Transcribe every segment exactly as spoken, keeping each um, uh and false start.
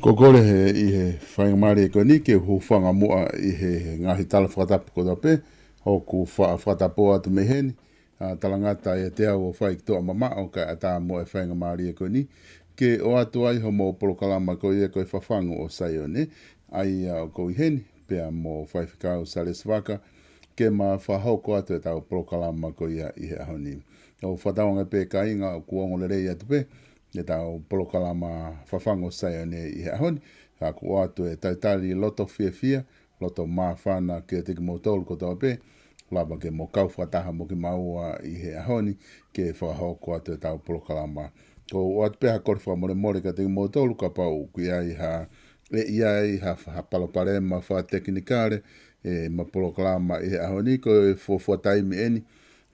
Pea kole he ʻi he faingamālie ko eni ke u hūfanga muʻa ʻi he ngaahi tala fakatapu kotoa pē ʻoku fa-, fakatapu atu mei heni. ʻA, talangata ʻiate au ʻo fai ki toʻa mamaʻo kae ʻatā mo e faingamālie ko eni ke ʻoatu ai hoʻomou polokalama ko ia ko e Fafangu ʻo Saione, ʻa ia ʻoku ʻi heni pea mo Faifekau Salesi Vaka ke ma fakahoko atu ʻetau polokalama ko ia ʻi he ʻaho ni. ʻOku fakatauange pē kāinga ʻoku ongo lelei atu pē ʻetau polokalama Fafangu ʻo Saione ʻi he ʻaho ni. Ka ʻoku ʻoatu e talitali loto fiefia, loto māfana kiate kimoutolu kotoa pē, lava ke mou kau fakataha mo kimaua ʻi he ʻaho ni ke fakahoko atu ʻetau polokalama. ʻOku ʻoatu pē ha kole fakamolemole kiate kimoutolu kapau ʻoku ʻi ai ha, ʻe ʻi ai ha, ha palopalema fakatekinikale ʻema polokalama ʻi he ʻaho ni. Ko e fuofua taimi eni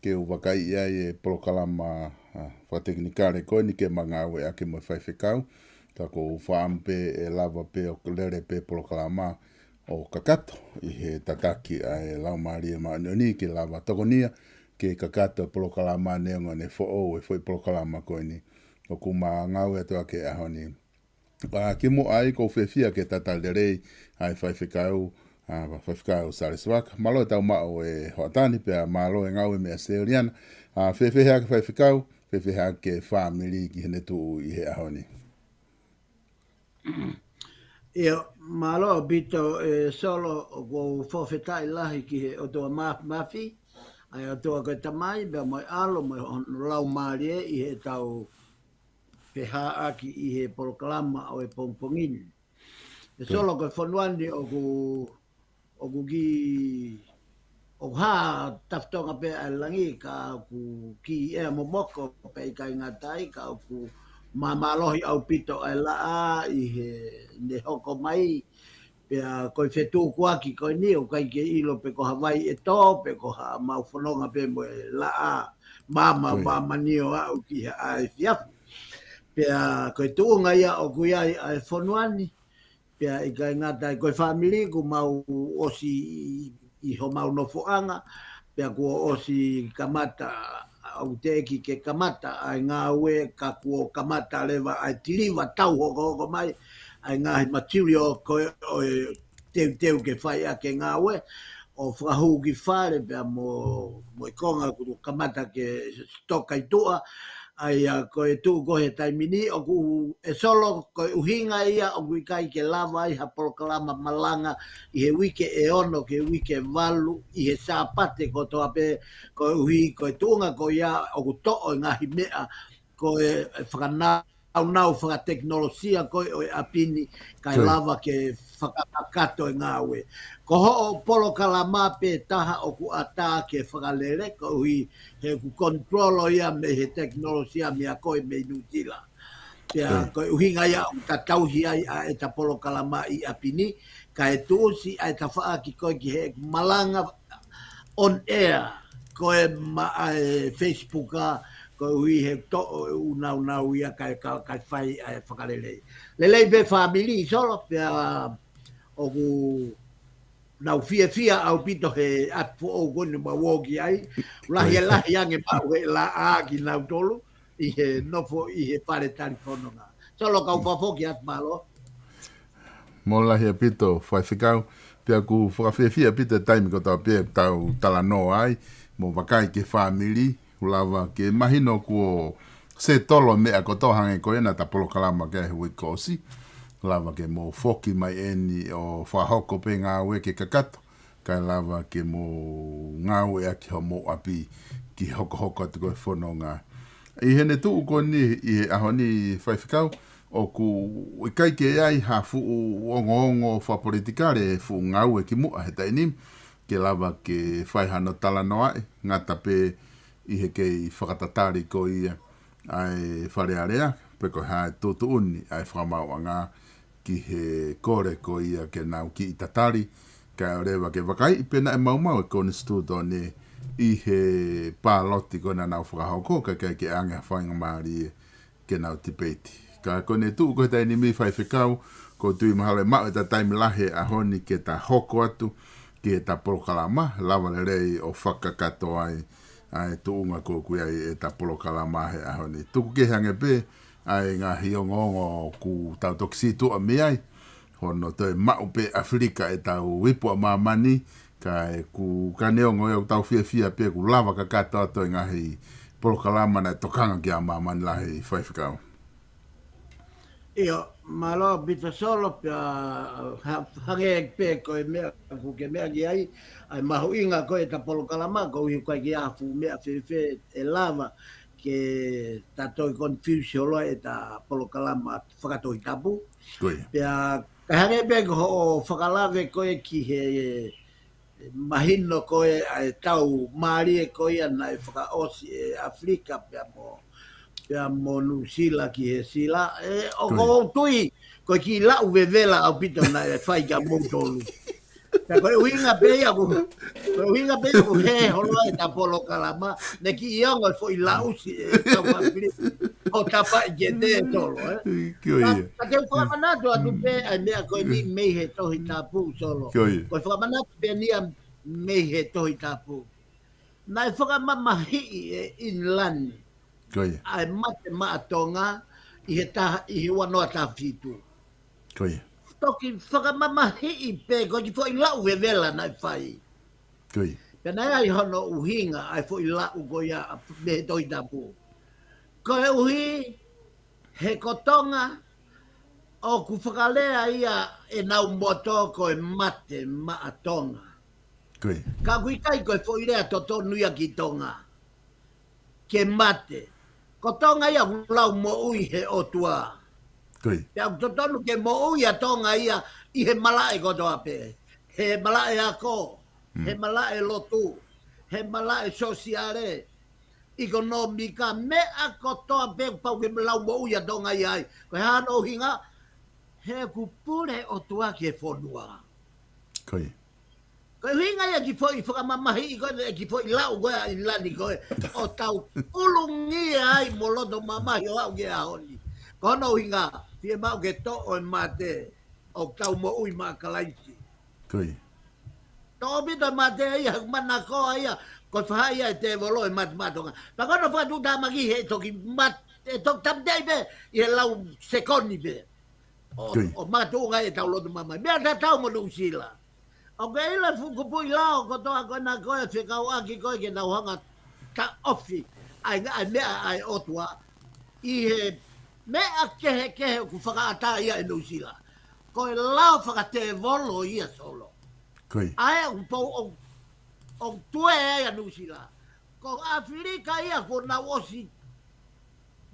ke u vakaiʻi ai e polokalama, ʻa, fakatekinikale ko eni ke ma ngāueʻaki mo e faifekau. Ka ʻoku ou fakaʻamu pē ʻe lava pē ʻo lele pē polokalama ʻo kakato ʻi he tataki ʻa e Laumālie Māʻoniʻoni ke lava tokonia ke kakato e polokalama neongo ʻene foʻou e foʻi polokalama ko eni ʻoku ma ngāue atu ʻaki he ʻaho ni. ʻA, kimuʻa ai ʻoku ou fiefia ke talitali lelei ʻa e faifekau, ʻa, Faifekau Salesi Vaka. Mālō e tau maʻu e hoʻatā ni pea mālō e ngāue mei ʻAositelēlia na. ʻA, fēfē hake faifekau, fēfē hake fāmili ki heʻene tuʻu ʻi he ʻaho ni? ʻIo, mālō ʻaupito e Solo, ʻoku ou fakafetaʻi lahi ki he ʻOtua Māfimafi, ʻa e ʻOtua ko e Tamai, pea mo e ʻAlo, mo e Laumālie ʻi heʻetau pehāʻaki ʻi he polokalama ʻo e pongipongi ni. E Solo, ko e fonua ni ʻoku, ʻoku kiʻi, ʻoku hā tafatonga pē ʻa e langi ka ʻoku kiʻi ʻea momoko pē ʻikai ngata ai ka ʻoku māmālohi ʻaupito ʻa e laʻā ʻi heʻene hoko mai. Pea ko e fetukuaki ko eni ʻoku ʻikai ke ʻilo pe ko ha vai ʻe tō, pe ko ha mau fononga pē mo e laʻā, māmā, māmani ʻo aʻu ki he ʻaefiafi. Pea ko e tuʻunga ia ʻoku ʻi ai ʻa e fonua ni, pea ʻikai ngata ai ko e fāmili ʻoku mau ʻosi ʻi, ʻi homau nofoʻanga, pea kuo ʻosi kamata, ʻoku teʻeki ke kamata ʻa e ngāue ka kuo kamata leva ʻa e tiliva tau hokohoko mai, ʻa e ngaahi material ko ē ʻo e teuteu ke fai ʻaki e ngāue, ʻo fakahū ki fale pea mo, mo e konga kuo kamata ke sitoka ʻi tuʻa, ʻa ia ko e tuʻu ko ē he taimi ni ʻoku e Solo ko e ʻuhinga ia ʻoku ʻikai ke lava ai ha polokalama malanga ʻi he uike ʻe ono ki he uike ʻe valu ʻi he Sāpate kotoa pē, koeʻuhi ko e tuʻunga ko ia ʻoku toʻo e ngaahi meʻa ko e fakanāunau fakatekinolosia ko ē ʻo e ʻapi ni, kae lava ke fakakakato e ngāue. Ko hoʻo polokalama pē taha ʻoku ʻatā ke fakalele, koeʻuhi he ʻoku control ia mei he tekinolosia mei a koe mei Nuʻusila. Pea ko e ʻuhinga ia ʻoku ta tauhi ai ʻa ʻeta polokalama ʻi ʻapi ni, kae tuʻusi ʻa e tafaʻaki ko ē ki he malanga on air, ko e maʻa e Facebook ʻa, koeʻuhi he toʻo e ʻū nāunau ia kae, kae, kae fai ʻa e fakalelei. Lelei pē fāmili Solo, pea ʻoku nau fiefia ʻaupito he ʻapi foʻou ko eni mau ō ki ai. Lahi e lahi ange maʻu he laʻā kinautolu ʻi he nofo ʻi he fale talifononga. Solo, kau fakafoki atu, mālō. Mālō lahi ʻaupito, Faifekau. Pea ʻoku fakafiefia ʻaupito e taimi kotoa pē ʻoku tau talanoa ai, mo vakai ki he fāmili, ʻoku lava ke mahino kuo settle e meʻa kotoa hangē ko ia naʻa ta polokalama ki ai he uike kuo ʻosi. Lava ke mou foki mai eni ʻo fakahoko pē ngāue ke kakato, kae lava ke mou ngāueʻaki homou ʻapi ki he hokohoko atu ko ē e fononga. ʻI heʻene tuʻu ko eni ʻi he ʻaho ni, Faifekau, ʻoku ʻikai ke ʻi ai ha fuʻu ongoongo fakapolitikale, fuʻu ngāue kimuʻa he taimi ni, ke lava ke fai hano talanoaʻi, ngata pē ʻi he kei fakatatali ko ia ʻa e Fale Alea, pe ko e hā e tuʻutuʻuni ʻa e fakamaauʻanga ki he kole ko ia ke nau kiʻi tatali, kae ʻoua leva ke vakaiʻi pe naʻe maumau e konisitūtone ʻi he pāloti ko ē naʻa nau fakahoko, kae ʻikai ke ʻange ha faingamālie ke nau tipeiti. Ka ko ʻene tuʻu ko ē he taimi ni, Faifekau, ʻoku ou tui mahalo ʻe maʻu ʻeta taimi lahi he ʻaho ni ke ta hoko atu ki heʻeta polokalama, lava lelei ʻo fakakakato ai ʻa e tuʻunga ko ē ʻoku ʻi ai ʻeta polokalama he ʻaho ni. Tuku kehe ange pē ʻa e ngaahi ongoongo ʻoku tau toki situʻa mei ai. Hono toe maʻu pē ʻAfilika ʻetau ipu ʻa māmani, kae ʻoku ka neongo ia ʻoku tau fiefia pē ʻoku lava kakato atu e ngaahi polokalama naʻe tokanga ki ai ʻa māmani lahi, Faifekau. ʻIo, mālō ʻaupito Solo, pea ha-, hangē pē ko e meʻa ʻoku ke meʻa ki ai, ʻa e mahuʻinga ko ē ʻeta polokalama, koeʻuhi ʻoku ʻikai ke ʻi ai ha fuʻu meʻa fēfē ʻe lava ke ta toe confuse holo ai ʻeta polokalama fakatohitapu. Ko ia. Pea, ka hangē pē ko hoʻo fakalave ko ē ki he mahino ko ē ʻa e tau mālie ko ia naʻe fakaʻosi ʻe ʻAfilika pea mo, pea mo Nuʻusila ki he sila. ʻE, ʻoku Ko ia. ou tui, ko e kiʻi laʻu vevela ʻaupito naʻe fai kia moutolu. Pea ko e ʻuhinga pē ia ʻoku, ko e ʻuhinga pē ia ʻoku hē holo ai ʻeta polokalama, ne kiʻi ongo e foʻi laʻusi ʻe tau ʻAfilika ʻo tapaʻi ke te Solo, ē? Ko Ka, ia. ka te u fakamanatu atu pē ʻa e meʻa ko eni mei he Tohitapu Solo. Ko ia. Ko e fakamanatu pē eni ia mei he Tohitapu. Naʻe fakamamahiʻi ʻe ʻInilani Ko ia. ʻa e mate maʻa Tonga ʻi he taha, ʻi he ua noa taha fitu. Ko ia. Toki fakamamahiʻi pē ko e kiʻi foʻi laʻu vevela naʻe fai. Ko ia. Pea naʻe ʻi ai hono ʻuhinga ʻa e foʻi laʻu ko ia mei he Tohitapu. Koeʻuhi he ko Tonga, ʻoku fakalea ia ʻenau moto ko e mate maʻa Tonga. Ko ia. Ka ʻoku ʻikai ko e foʻi lea totonu ia ki Tonga ke mate. Ko Tonga ia ʻoku lau moʻui he ʻOtua. Ko ia. Pea ʻoku totonu ke moʻui ʻa Tonga ia ʻi he malaʻe kotoa pē. He malaʻe ako, he Mm. malaʻe lotu, he malaʻe sosiale, ʻikonōmika, meʻa kotoa pē ʻoku pau ke lau moʻui ʻa Tonga ia ai. Ko e hā hono ʻuhinga? He ʻoku pule ʻOtua ki he fonua. Ko ia. Ko e ʻuhinga ia kiʻi foʻi fakamamahiʻi ko ē, kiʻi foʻi laʻu ko ē ʻa ʻInilani ko ē, ʻo tau ʻulungia ai mo loto mamahi ʻo aʻu ki he ʻaho ni. Ko hono ʻuhinga, fiemaʻu ke toʻo e mate, ʻo tau moʻui maʻa Kalaisi. Ko ia. Toʻo ʻaupito e mate ia, he ʻoku manakoa ia, ko e faʻahi ia ʻa e tēvolo e mate maʻa Tonga. Pea ko hono fakatuʻutāmaki he toki mat-, ʻe toki tāmateʻi pē, ʻi he lau sekoni pē. ʻO, Ko ia. ʻo makatuʻunga ʻetau lotu mamahi. Meʻa tatau mo Nuʻusila. ʻOku ke ʻilo e fuʻu kupuʻi lao kotoa ko ena ko e fekauʻaki ko ē ke nau hanga taʻofi ʻa e, ʻa e meʻa ʻa e ʻOtua. ʻI he meʻa kehekehe ʻoku fakaʻatā ia ʻe Nuʻusila. Ko e lao fakatēvolo ia Solo. Ko ia. ʻA ē ʻoku pou-, ʻo, ʻo tue ai ʻa Nuʻusila. Ko ʻAfilika ia kuo nau ʻosi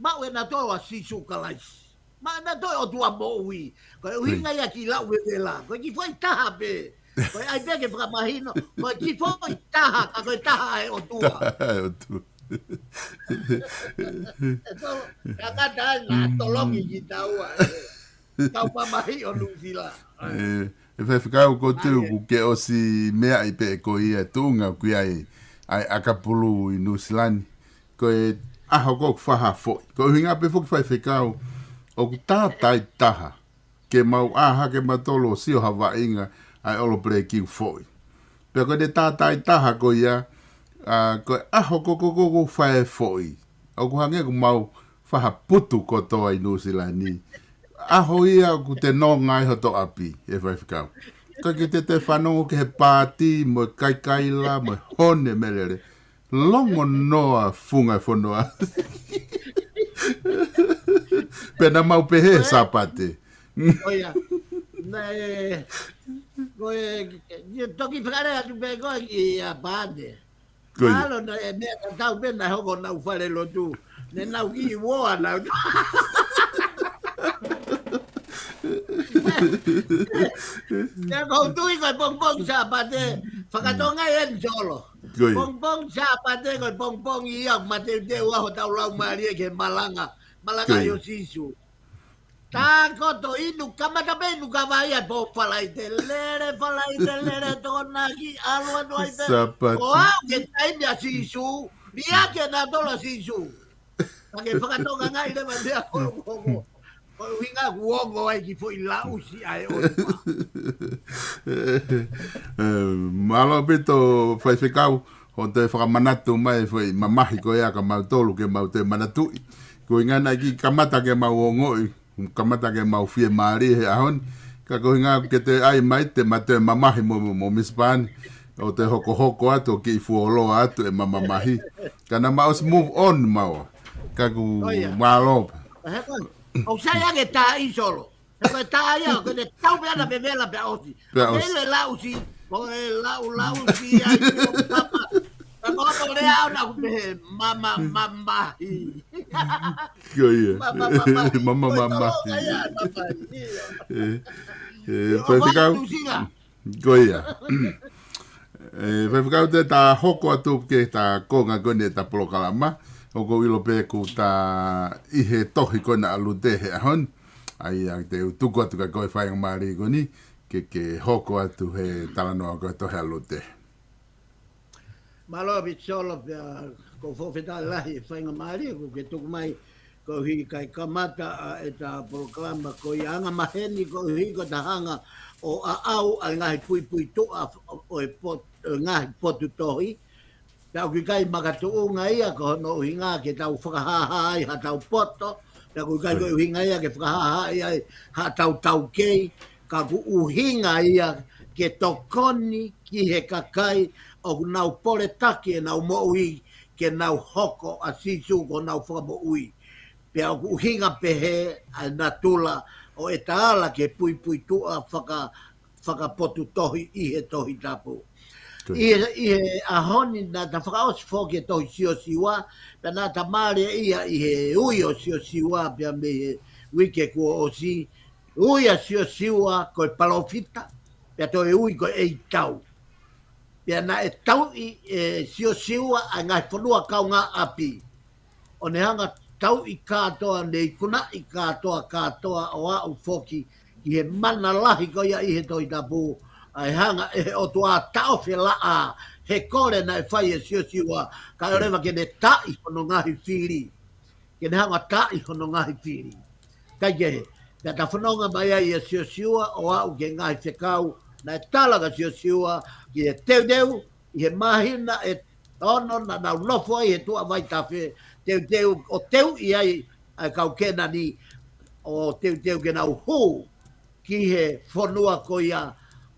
maʻu ʻenautolu ʻa Sīsū Kalaisi. Maʻu ʻenautolu ʻOtua moʻui. Ko e ʻuhinga ia kiʻi laʻu vevela. Ko e kiʻi foʻi taha pē. Ko e ʻai pē ke fakamahino. Ko e kiʻi foʻi taha, ka ko e taha ʻa e ʻOtua. Taha ʻa e ʻOtua. ʻE tolo, tangata ai na tolongi ki taua. Tau mamahi ʻo Nuʻusila. ʻE, ʻe Faifekau ko tu Ai, ē. ʻoku ke ʻosi meaʻi pē ko ia tuʻunga ʻoku ʻi ai ʻa e ʻakapulu ʻi Nuʻusila ni. Ko e ʻaho ko ē ʻoku faha foʻi. Ko e ʻuhinga pē foki Faifekau, ʻoku tātai taha. Ke mau ʻā hake mautolu ʻo sio ha vaʻinga ʻa e ʻolopeleki ʻoku foʻi. Pea ko ʻene tātai taha ko ia, ʻa, ko e ʻaho ko ē ʻoku faha foʻi. ʻOku hangē ʻoku mau faha putu kotoa ʻi Nuʻusila ni. ʻAho ia ʻoku te nonga ai hoto ʻapi, ʻe Faifekau. Ka ke te te fanongo ki he pāti, mo e kaikaila, mo e hone melele. Longo noa funga e fonua. Pea naʻa mau pehē Ko e, Sāpate. ko ia. Naʻe, ko e, ia toki fakalea atu pē ko ē ki ʻa Pate. Ko ia. Mālō naʻe meʻa tatau pē naʻe hoko honau fale lotu. Ne nau kiʻi uoa nautolu. Pea ʻoku ou tui ko e pongipongi Sāpate, fakatonga eni Solo. Ko ia. Pongipongi Sāpate ko e pongipongi ia mateuteu ai hotau laumālie ki he malanga. Malanga Ko ia. ʻo Sīsū. Tākoto inu, kamata pē inu kava ia pō Falaite lele, Falaite lele, Tokonaki, ʻalu atu ai pē. Sāpate. ʻO aʻu ki he taimi ʻa Sīsū, liʻaki ʻenautolu ʻa Sīsū. Ka ke fakatokangaʻi leva meʻa ko, ko, ko. Ko e ʻuhinga ʻoku ongo ai kiʻi foʻi laʻusi ʻa e ʻOtua. ʻE, mālō ʻaupito Faifekau, hoʻo toe fakamanatu mai foʻi mamahi ko ia kia mautolu ke mau toe manatuʻi. Ko e ʻuhinga naʻe kiʻi kamata ke mau ongoʻi, kamata ke mau fiemālie he ʻaho ni. Ka ko e ʻuhinga ke te ʻai mai te ma toe mamahi mo, mo, mo Misi Pani. ʻO te hokohoko atu ʻo kiʻi fuoloa atu ʻema mamahi. Ka naʻa mau ʻosi move on maua. Ka ʻoku mālō pē. He ko e, ʻoku sai ange tā ʻi Solo. He ko e tā ia, ko e tau pē ana pē vela pē ʻosi. Pea ʻosi. Pea le lausi, ko e lau lausi ai ko papa. Ka ko e lea ʻaʻana ʻoku pehē mama mamahi. Ko ia. Mama mamahi. Mama mamahi. Ko e tolo ka ia mamahi. Ē, ē, ʻo faifekau. Ko ia. Ē, faifekau, te ta hoko atu ki he konga ko eni ʻeta polokalama. ʻOku ou ʻilo pē kuo ta ʻi he tohi ko ena ʻa Lute he ʻaho ni. ʻA ia te u tuku atu kia koe faingamālie ko eni, ke, ke hoko atu he talanoa ko e tohi ʻa Lute. Mālō ʻaupito Solo pea ʻoku ou fakafetaʻi lahi he faingamālie kuo ke tuku mai koeʻuhi kae kamata ʻa ʻeta polokalama ko ia anga maheni koeʻuhi ko ʻeta hanga ʻo aʻau ʻa e ngaahi puipuituʻa ʻo e pot-, ʻo e ngaahi potu tohi. Pea ʻoku ʻikai makatuʻunga ia ko hono ʻuhinga ke tau fakahāhā ai haʻatau poto. Pea ʻoku ʻikai ko e ʻuhinga ia ke fakahāhā ai haʻatau taukei. Ka ʻoku ʻuhinga ia ke tokoni ki he kakai ʻoku nau poletaki ʻenau moʻui ke nau hoko ʻa Sīsū ko honau fakamoʻui. Pea ʻoku ʻuhinga pehē ʻa e natula ʻo ʻeta ala ke puipuituʻa faka-, fakapotu tohi ʻi he Tohi Tapu. Ko ia. ʻI he, ʻi he ʻaho ni naʻa ta fakaʻosi foki e tohi Siosiua, pea naʻa ta mālieʻia ʻi he ui ʻo Siosiua, pea mei he uike kuo ʻosi, ui ʻa Siosiua ko e palōfita, pea toe ui ko e ʻeikitau. Pea naʻe tauʻi ʻe Siosiua ʻa e ngaahi fonua kaungāʻapi. ʻO ne hanga tauʻi kātoa, ne ikunaʻi kātoa, kātoa ʻo aʻu foki ki he mana lahi ko ia ʻi he Tohi Tapu, ʻa e hanga ʻe he ʻOtua taʻofe laʻā, he kole naʻe fai ʻe Siosiua, kae ʻoleva ke ne taʻi hono ngaahi fili. Ke ne hanga taʻi hono ngaahi fili. Kaikehe, pea ta fononga mai ai ʻia Siosiua ʻo aʻu ki he ngaahi fekau, naʻe tala kia Siosiua ki he teuteu, ʻi he māhina ʻe ono naʻa nau nofo ai he tuʻa vaitafe, teuteu, ʻo teuʻi ai ʻa e kau Kēnani, ʻo teuteu ke nau hū ki he fonua ko ia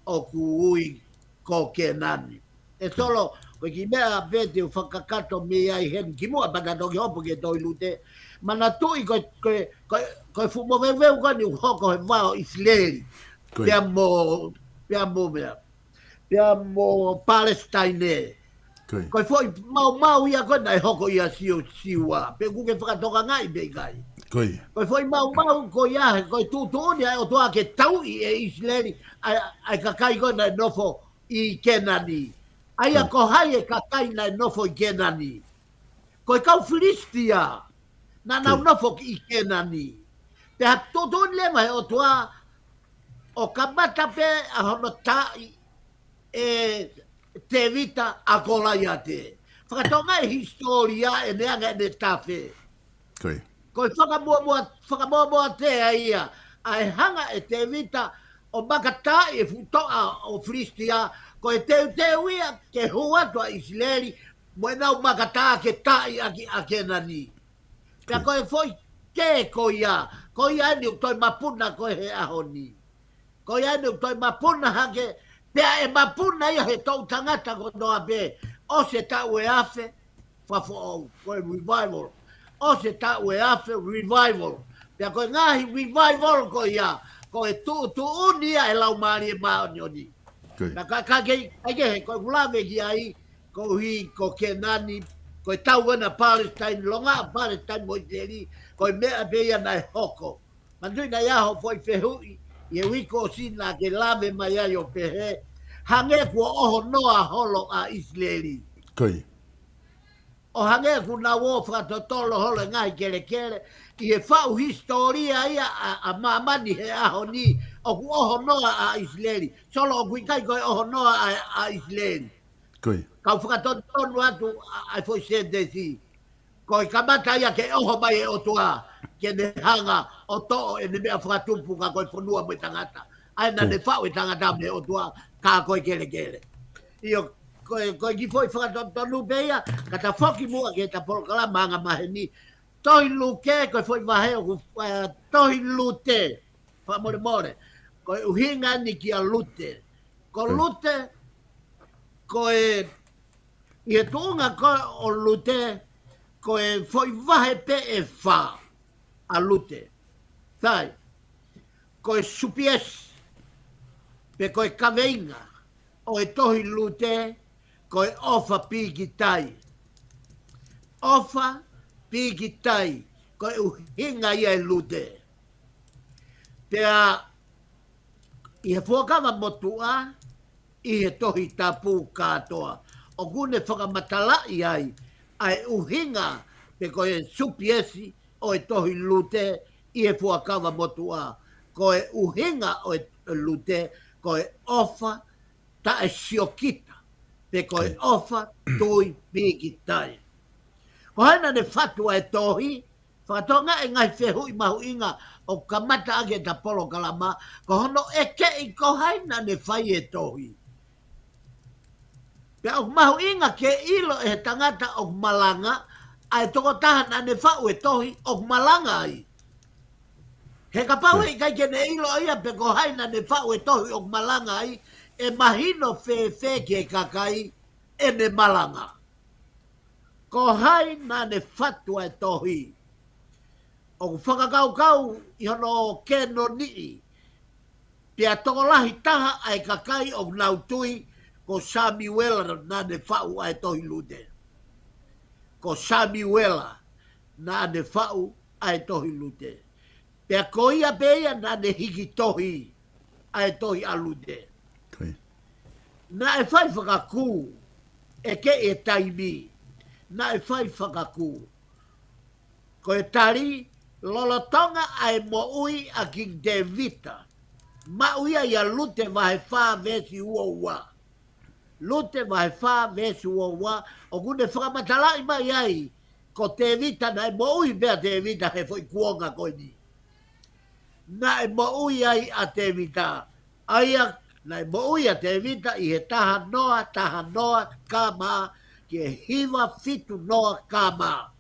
ʻoku ui ko Kēnani. ʻE Solo, ko e kiʻi meʻa pē te u fakakakato mei ai heni kimuʻa pea ta toki hopo ki he tohi Lute. Manatuʻi ko e, ko e, ko e, ko e fuʻu moveuveu ko eni ʻoku hoko he vao ʻIsileli. Ko ia. Pea mo, pea mo meʻa. Pea mo Palesitaine. Ko ia. Ko e foʻi maumau ia ko ē naʻe hoko ʻia Siosiua. Pe ʻoku ke fakatokangaʻi pe ʻikai. Ko ia. Ko e foʻi maumau ko ia he ko e tuʻutuʻuni ʻa e ʻOtua ke tauʻi ʻe ʻIsileli ʻa e, ʻa e kakai ko ē naʻe nofo ʻi Kēnani. ʻA ia ko hai e kakai naʻe nofo ʻi Kēnani? Ko e kau Filisitia. Naʻa nau nofo ki ʻi Kēnani. Pea tuʻutuʻuni leva he ʻOtua ʻo kamata pē ʻa hono taʻi ʻe Tēvita ʻa Kolaiate. Fakatokangaʻi e hisitōlia ʻene anga ʻene tafe. Ko ia. Ko e fakamuʻomuʻa, fakamuʻomuʻa tea ia, ʻa e hanga ʻe Tēvita ʻo makataaʻi e fuʻu toʻa ʻo Filisitia, ko e teuteu ia ke hū atu ʻa ʻIsileli, mo ʻenau makatā ke taʻi ʻaki ʻa Kēnani. Pea ko ia. Ko e foʻi kē ko ia, ko ia eni ʻoku toe mapuna ko ē he ʻaho ni. Ko ia eni ʻoku toe mapuna hake, pea ʻe mapuna ia he toʻu tangata kotoa pē, ʻosi e taʻu ʻe afe, fakafoʻou, ko e revival. ʻOsi e taʻu ʻe afe, revival. Pea ko e ngaahi revival ko ia, ko e tuʻutuʻuni ia ʻe Laumālie Māʻoniʻoni. Ko ia. Ka, ka, ka ke, ka ke, ko e ʻoku lave ki ai, koeʻuhi ko Kēnani, ko e tau ena Palesitaine, longaʻi ʻa Palesitaine mo ʻIsileli, ko e meʻa pē ia naʻe hoko. Manatuʻi naʻe ʻi ai hoʻo foʻi fehuʻi, ʻi he uike kuo ʻosi naʻa ke lave mai ai ʻo pehē, hangē kuo ʻohonoa holo ʻa ʻIsileli. Ko ia. ʻO hangē kuo nau ō fakatotolo holo e ngaahi kelekele, ʻi he faʻu hisitōlia ia ʻa, ʻa māmani he ʻaho ni, ʻoku ʻohonoa ʻa ʻIsileli. Solo ʻoku ʻikai ko e ʻohonoa ʻa, ʻa ʻIsileli. Ko ia. Kau fakatonutonu atu ʻa, ʻa e foʻi sētesi. Ko e kamata ia ke ʻoho mai e ʻOtua, ke ne hanga ʻo toʻo ʻene meʻa fakatupu ka ko e fonua mo e tangata. ʻA ia naʻa ne faʻu e tangata mei he ʻOtua, ka ko e kelekele. ʻIo, ko e, ko e kiʻi foʻi fakatonutonu pē ia, ka ta foki muʻa ki heʻeta polokalama anga maheni, Tohi Luke, ko e foʻi vahe ʻoku, ē, Tohi Lute. Fakamolemole. Ko e ʻuhinga eni kia Lute. Ko Lute, ko e, ʻi he tuʻunga ko ē ʻo Lute, ko e foʻi vahe pē ʻe fā ʻa Lute. Sai, ko e supiesi, pe ko e kaveinga ʻo e Tohi Lute, ko e ʻofa pīkitai. ʻOfa pīkitai, ko e ʻuhinga ia ʻe Lute. Pea ʻi he Fuakava Motuʻa, ʻi he Tohi Tapu kātoa, ʻoku ne fakamatalaʻi ai ʻa e ʻuhinga pe ko e supiesi ʻo e Tohi Lute ʻi he Fuakava Motuʻa. Ko e ʻuhinga ʻo e Lute, ko e ʻofa taʻesiokita, pe ko e ʻofa tui pīkitai. Ko hai naʻa ne fatu ʻa e tohi, fakatokangaʻi e ngaahi fehuʻi mahuʻinga ʻoku kamata ʻaki ʻeta polokalama, ko hono ʻekeʻi ko hai naʻa ne fai e tohi. Pea ʻoku mahuʻinga ke ʻilo ʻe he tangata ʻoku malanga, ʻa e tokotaha naʻa ne faʻu e tohi ʻoku malanga ai. He kapau ʻe ʻikai ke ne ʻilo ia pe ko hai naʻa ne faʻu e tohi ʻoku malanga ai, ʻe mahino fēfē ki he kakai ʻene malanga. Ko hai naʻa ne fatu ʻa e tohi. ʻOku fakakaukau ʻi hono kenoniʻi, pea tokolahi taha ʻa e kakai ʻoku nau tui ko Samiuela naʻa ne faʻu ʻa e Tohi Lute. Ko Samiuela naʻa ne faʻu ʻa e Tohi Lute. Pea ko ia pē ia naʻa ne hiki tohi ʻa e tohi ʻa Lute. Naʻe fai fakakū, ʻekeʻi e taimi, naʻe fai fakakū. Ko e tali, lolotonga ʻa e moʻui ʻa Kingi Tēvita, maʻu ia ʻia Lute vahe fā veesi ua ua. Lute vahe fā veesi ua ua, ʻoku ne fakamatalaʻi mai ai, ko Tēvita naʻe moʻui pē ʻa Tēvita he foʻi kuonga ko eni. Naʻe moʻui ai ʻa Tēvita, ʻa ia naʻe moʻui ʻa Tēvita ʻi he taha noa, taha noa kama, ki he hiva fitu noa kama.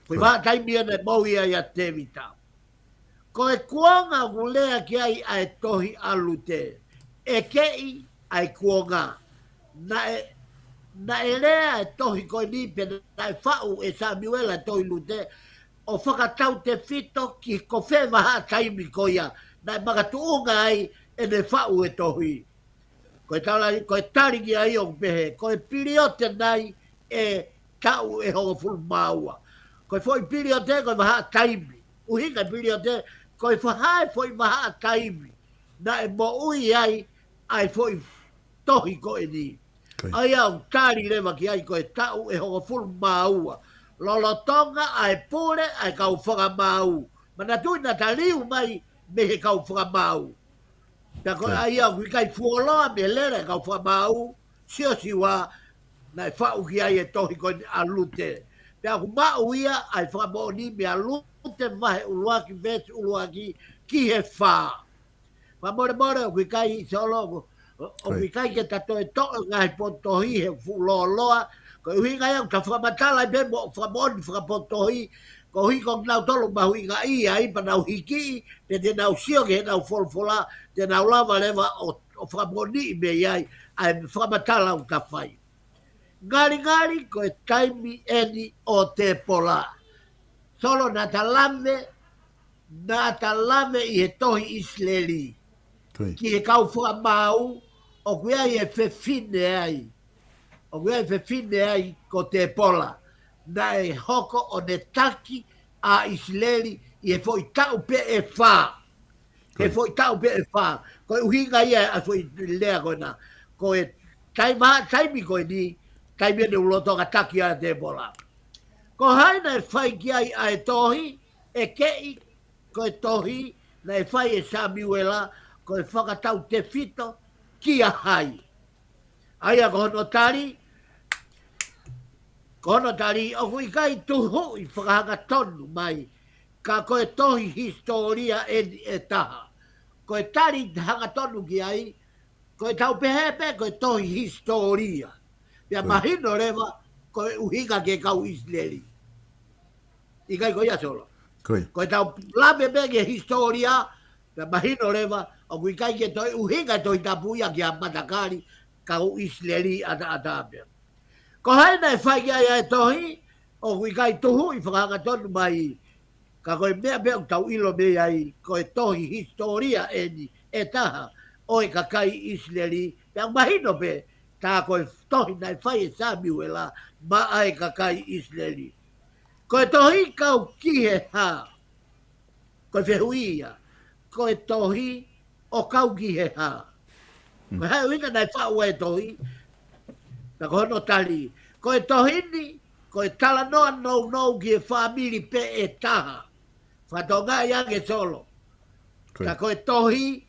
Ko e vahaʻa taimi ia naʻe moʻui ai ʻa Tēvita. Ko e kuonga ʻoku lea ki ai ʻa e tohi ʻa Lute, ʻekeʻi ʻa e kuonga. Naʻe, naʻe lea e tohi ko eni pe naʻe faʻu ʻe Samiuela e Tohi Lute, ʻo fakatautefito ki ko fē vahaʻa taimi ko ia naʻe makatuʻunga ai ʻene faʻu e tohi. Ko e tala, ko e tali ki ai ʻoku pehē, ko e piliote nai ʻe taʻu ʻe hongofulu mā ua. Ko e foʻi piliote, ko e vahaʻa taimi. ʻUhinga e piliote, ko e faʻahi foʻi vahaʻa taimi naʻe moʻui ai ʻa e foʻi tohi ko eni. ʻA ia ʻoku tali leva ki ai ko e taʻu ʻe hongofulu mā ua. Lolotonga ʻa e pule ʻa e kau fakamaau. Manatuʻi naʻa ta liu mai mei he kau fakamaau. Pea ko ʻa ia ʻoku ʻikai fuoloa mei he lele e kau fakamaau, Siosiua, naʻe faʻu ki ai e tohi ko eni ʻa Lute. Pea ʻoku maʻu ia ʻa e fakamoʻoni meia Lute vahe ʻuluaki veesi ʻuluaki ki he fā. Fakamolemole ʻoku ʻikai Solo, ʻoku ʻikai ke ta toe toʻo e ngaahi potu tohi he fuʻu lōloa. Ko e ʻuhinga ia ʻoku ta fakamatala ai pē mo fakamoʻoni fakapotu tohi, koeʻuhi ko kinautolu mahuʻingaʻia ai pea nau hiki, pe te nau sio ki heʻenau folofola, te nau lava leva ʻo, ʻo fakamoʻoniʻi mei ai ʻa e fakamatala ʻoku ta fai. Ngalingali ko e taimi eni ʻo Tēpola. Solo, naʻa ta lave, naʻa ta lave ʻi he tohi ʻIsileli ki he kau fakamaau, ʻoku ʻi ai e fefine ai. ʻOku ʻi ai e fefine ai ko Tēpola. Naʻe hoko ʻo ne taki ʻa ʻIsileli ʻi he foʻi taʻu pē ʻe fā. He foʻi taʻu pē ʻe fā. Ko e ʻuhinga ia ʻa e foʻi lea ko ena. Ko e taimi, taimi ko eni, taimi eni ʻoku lolotonga taki ai ʻa Tēpola. Ko hai naʻe fai ki ai ʻa e tohi, ʻekeʻi, ko e tohi naʻe fai ʻe Samiuela, ko e fakatautefito kia hai. ʻA ia ko hono tali, ko hono tali ʻoku ʻikai tuhuʻi fakahangatonu mai, ka ko e tohi hisitōlia eni ʻe taha. Ko e tali hangatonu ki ai, ko e tau pehē pē ko e tohi hisitōlia. Pea mahino leva ko e ʻuhinga ki he kau ʻIsileli. ʻIkai ko ia, Solo? Ko ia. Ko e tau lave pē ki he hisitōlia, pea mahino leva, ʻoku ʻikai ke toe ʻuhinga e Tohi Tapu ia ki ha matakali, kau ʻIsileli ʻataʻatā pē. Ko hai naʻe fai ki ai ʻa e tohi, ʻoku ʻikai tuhuʻi fakahangatonu mai, ka ko e meʻa pē ʻoku tau ʻilo mei ai, ko e tohi hisitōlia eni ʻe taha ʻo e kakai ʻIsileli, pea mahino pē, tā ko e tohi naʻe fai ʻe Samiuela maʻa e kakai ʻIsileli. Ko e tohi Kau ki he Hā, ko e fehuʻi ia, ko e tohi ʻo kau ki he hā? Ko e hā e ʻuhinga naʻe faʻu ai e tohi? Ka ko hono tali, ko e tohi ni, ko e talanoa nounou ki he fāmili pē ʻe taha. Fakatokangaʻi ange, Solo. Ko ia. Ka ko e tohi,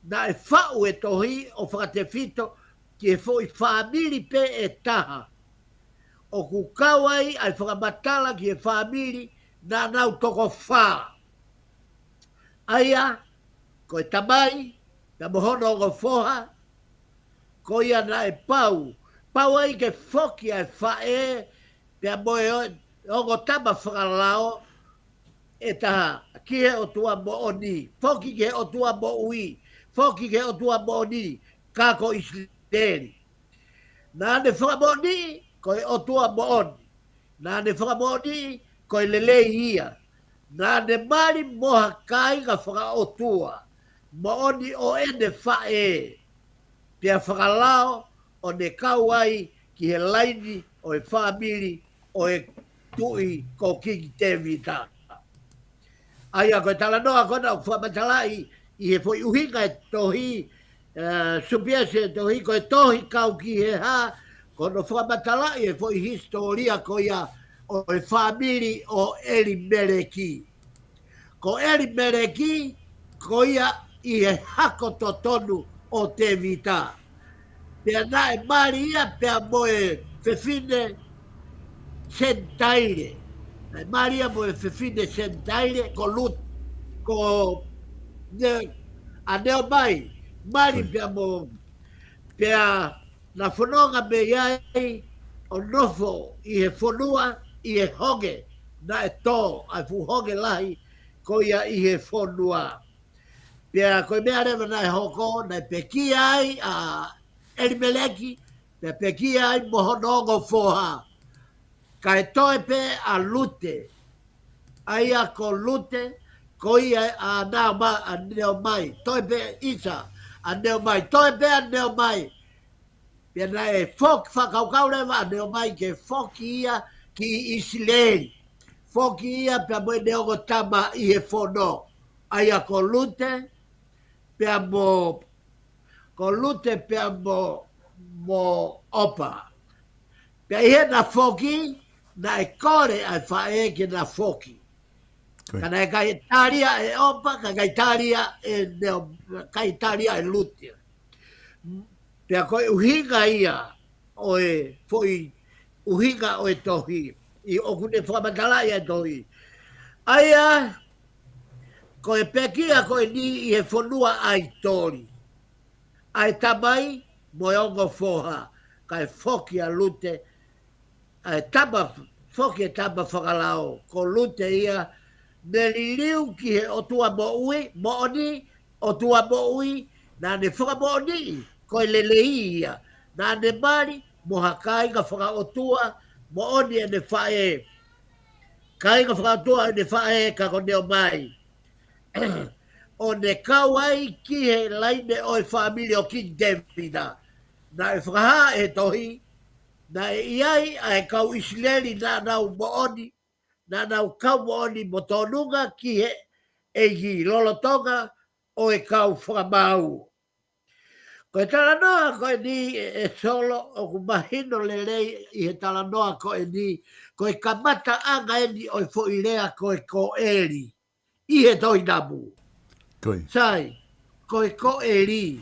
naʻe faʻu e tohi ʻo fakatefito ki he foʻi fāmili pē ʻe taha. ʻOku kau ai ʻa e fakamatala ki he fāmili naʻa nau toko fā. ʻA ia, ko e tamai, pea mo hono ongo foha, ko ia naʻe pau. Pau ai ke foki ʻa e faʻē, pea mo e o-, ongo tama fakalao ʻe taha, ki he ʻOtua moʻoni, foki ki he ʻOtua moʻui, foki ki he ʻOtua moʻoni, ka ko ʻIsileli. Naʻa ne fakamoʻoniʻi ko e ʻOtua moʻoni. Naʻa ne fakamoʻoniʻi ko e lelei ia. Naʻa ne mali mo ha kāinga fakaʻotua moʻoni ʻo ʻene faʻē. Pea fakalao ʻo ne kau ai ki he laini ʻo e fāmili ʻo e tuʻi ko Kingi Tēvita. ʻA ia ko e talanoa ko ena ʻoku fakamatalaʻi ʻi he foʻi ʻuhinga e tohi, eh, supiese e tohi, ko e tohi Kau ki he Hā, ko hono fakamatalaʻi e foʻi hisitōlia ko ia ʻo e fāmili ʻo ʻElimeleki. Ko ʻElimeleki, ko ia ʻi he hako totonu ʻo Tēvita. Pea naʻe mali ia pea mo e fefine Senitaile. Naʻe mali ia mo e fefine Senitaile, ko Lut-, ko Ne-, ʻa Neomai, mali pea mo, pea na fononga mei ai ʻo nofo ʻi he fonua, ʻi he honge, naʻe tō ʻa e fuʻu honge lahi ko ia ʻi he fonua. Pea ko e meʻa leva naʻe hoko, naʻe pekia ai ʻa ʻElimeleki, pea pekia ai mo hono ongo foha. Kae toe pē ʻa Lute. ʻA ia ko Lute, ko ia ʻa Naoma-, ʻa Neomai. Toe pē ʻisa ʻa Neomai. Toe pē ʻa Neomai. Pea naʻe foki, fakakaukau leva ʻa Neomai ke foki ia ki ʻIsileli. Foki ia pea mo ʻene ongo tama ʻi he fono. ʻA ia ko Lute, pea mo, ko Lute pea mo, mo ʻOpa. Pea ʻi heʻena foki, naʻe kole ʻa e faʻē ke na foki. Ka naʻe ʻikai tali ia ʻe ʻOpa, ka ʻikai tali ia ʻe Neo-, ʻikai tali ia ʻe Lute. Pea ko e ʻuhinga ia ʻo e foʻi ʻuhinga ʻo e tohi, ʻi ʻoku ne fakamatalaʻi ʻa e tohi. ʻA ia, ko e pekia ko eni ʻi he fonua ʻAitoli. ʻA e tamai mo e ongo foha, kae foki ʻa Lute, ʻa e tama, foki e tama fakalao, ko Lute ia, ne liliu ki he ʻOtua moʻui, moʻoni, ʻOtua moʻui, naʻa ne fakamoʻoniʻi ko e lelei ia, naʻa ne mali mo ha kāinga fakaʻotua, moʻoni ʻene faʻē. Kāinga fakaʻotua ʻene faʻē ka ko Neomai. ʻO ne kau ai ki he laine ʻo e fāmili ʻo Kingi Tēvita. Naʻe fakahā ʻe he tohi, naʻe ʻi ai ʻa e kau ʻIsileli naʻa nau moʻoni, naʻa nau kau moʻoni mo tōnunga ki he ʻEiki lolotonga ʻo e kau fakamaau. Ko e talanoa ko eni ʻe, ʻe Solo, ʻoku mahino lelei ʻi he talanoa ko eni, ko e kamataʻanga eni ʻo e foʻi lea ko e koʻeli ʻi he Tohi Tapu. Ko ia. Sai, ko e koʻeli,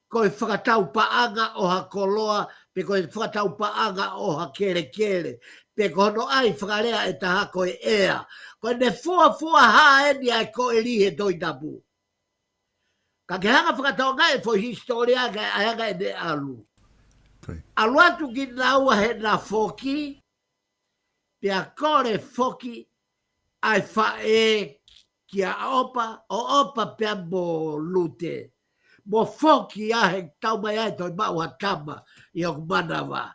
ko e fakatau paʻanga ʻo ha koloa, pe ko e fakatau paʻanga ʻo ha kelekele, pe ko hono ʻai fakalea ʻe taha ko e ʻea. Ko ʻene fuafua hā eni ʻa e koʻeli he Tohi Tapu. Ka ke hanga fakatokangaʻi e foʻi hisitōlia kae ʻai ange ʻene ʻalu. Ko ia. ʻAlu atu kinaua heʻena foki, pea kole foki ʻa e faʻē kia ʻOpa, ʻo ʻOpa pea mo Lute. Mo foki ʻa e taumaiā ʻe toe maʻu ha tama ʻi hoku manava.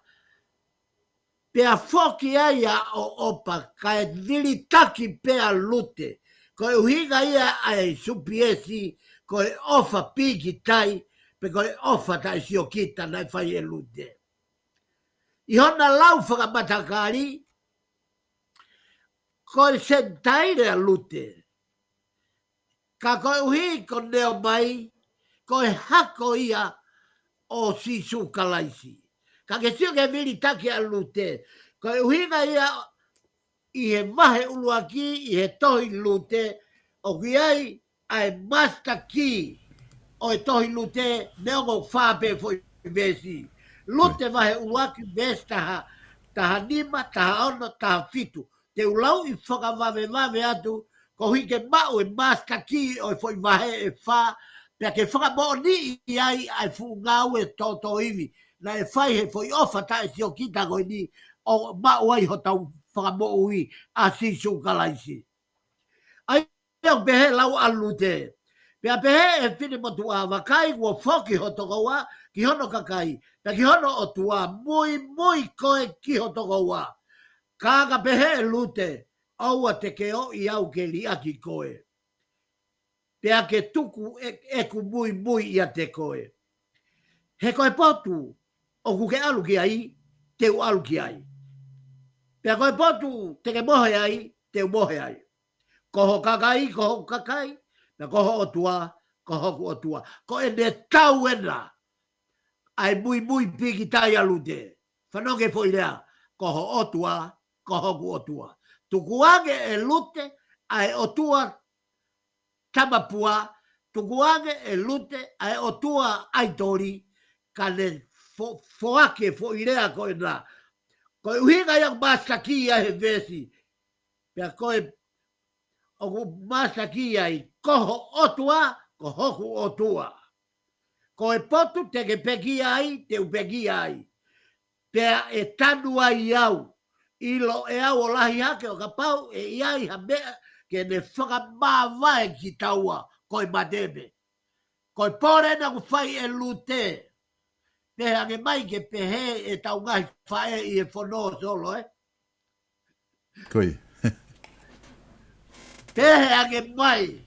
Pea foki ai ʻa ʻOpa kae vilitaki pē ʻa Lute. Ko e ʻuhinga ia ʻa e supiesi, ko e ʻofa pīkitai, pe ko e ʻofa taʻesiokita naʻe fai ʻe Lute. ʻI hona lau fakamatakali, ko e Senitaile ʻa Lute. Ka koeʻuhi ko Neomai, ko e hako ia ʻo Sīsū Kalaisi. Ka ke sio ki he vilitaki ʻa Lute, ko e ʻuhinga ia ʻi he vahe ʻuluaki, ʻi he tohi Lute, ʻoku ʻi ai ʻa e master key ʻo e tohi Lute, neongo ʻoku fā pē foʻi veesi. Lute vahe ʻuluaki veesi taha, taha nima, taha ono, taha fitu. Te u lauʻi fakavavevave atu, koeʻuhi ke maʻu e master key ʻo e foʻi vahe ʻe fā, pea ke fakamoʻoniʻi ai ʻa e fuʻu ngāue tōtōivi naʻe fai he foʻi ʻofa taʻesiokita ko eni ʻo maʻu ai hotau Fakamoʻui ʻa Sīsū Kalaisi. ʻA ia ʻoku pehē lau ʻa Lute. Pea pehē ʻe he finemotuʻa, vakai kuo foki ho tokoua ki hono kakai, pea ki hono ʻOtua, muimui koe ki ho tokoua. Ka ka pehē ʻe Lute, ʻoua te ke ʻoʻi au ke liʻaki koe. Pea ke tuku ʻe-, ʻeku muimui ʻiate koe. He ko e potu ʻoku ke ʻalu ki ai, te u ʻalu ki ai. Pea ko e potu te ke mohe ai, te u mohe ai. Ko ho kakai, ko hoku kakai, pea ko ho ʻOtua, ko hoku ʻOtua. Ko ʻene tau ena ʻa e muimui pīkitai ʻa Lute. Fanongo ki he foʻi lea, ko ho ʻOtua, ko hoku ʻOtua. Tukuange ʻe Lute ʻa e ʻotua tamapua, tukuange ʻe Lute ʻa e ʻotua ʻaitoli, ka ne fo-, foaki e foʻi lea ko ena. Ko e ʻuhinga ia ʻoku master key ai he veesi. Pea ko e ʻoku master key ai, ko ho ʻOtua, ko hoku ʻOtua. Ko e potu te ke pekia ai, te u pekia ai. Pea ʻe tanu ai au, ʻilo ʻe au ʻo lahi hake ʻo kapau ʻe ʻi ai ha meʻa ke ne fakamāvae kitaua, ko e mate pē. Ko e pole ena ʻoku fai ʻe Lute. Pehē ange mai ke pehē ʻetau ngaahi faʻē ʻi he fono Solo, ē? Ko ia. Pehē ange mai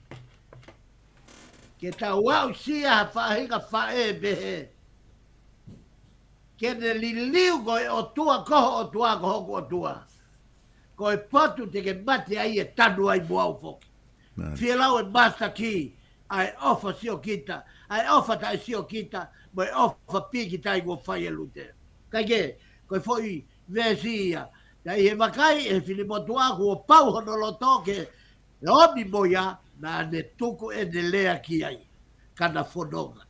ke tau aʻusia ha faʻahinga faʻē pehē. Ke ne liliu ko e ʻOtua, ko ho ʻOtua, ko hoku ʻOtua. Ko e potu te ke mate ai ʻe tanu ai mo au foki. Mālie. Fielau e master key, ʻa e ʻofa siokita, ʻa e ʻofa taʻesiokita, mo e ʻofa pīkitai kuo fai ʻe Lute. Kae kehe, ko e foʻi veesi ia. Pea ʻi he vakai ʻe he finemotuʻa kuo pau hono loto ke ʻomi mo ia, naʻa ne tuku ʻene lea ki ai. Ka na fononga.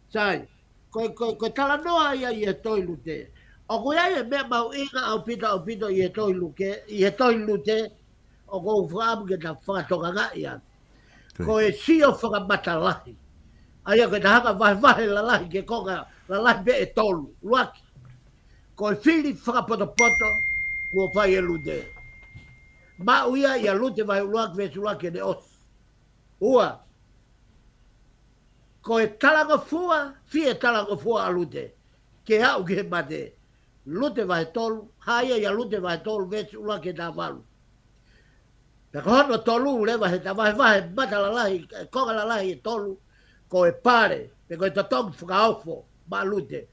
Sai, ko, ko, ko e talanoa ia ʻi he tohi Lute. ʻOku ʻi ai e meʻa mahuʻinga ʻaupito, ʻaupito ʻi he tohi Luke, ʻi he tohi Lute, ʻoku ou fakaʻamu ke ta fakatokangaʻi atu. Ko ia. Ko e sio fakamatalahi. ʻA ia ko e taha ka vahevahe lalahi ki he konga lalahi pē ʻe tolu, ʻuluaki. Ko e fili fakapotopoto, kuo fai ʻe Lute. Maʻu ia ʻia Lute vahe ʻuluaki veesi ʻuluaki ʻene ʻosi. Ua, ko e talangofua, fie talangofua ʻa Lute, ke aʻu ki he mate. Lute vahe tolu, hā ia ʻia Lute vahe tolu veesi ʻuluaki ki he taha valu. Pea ko hono tolu leva he ta vahevahe mata lalahi, konga lalahi ʻe tolu, ko e pale, pe ko e totongi fakaofo, maʻa Lute.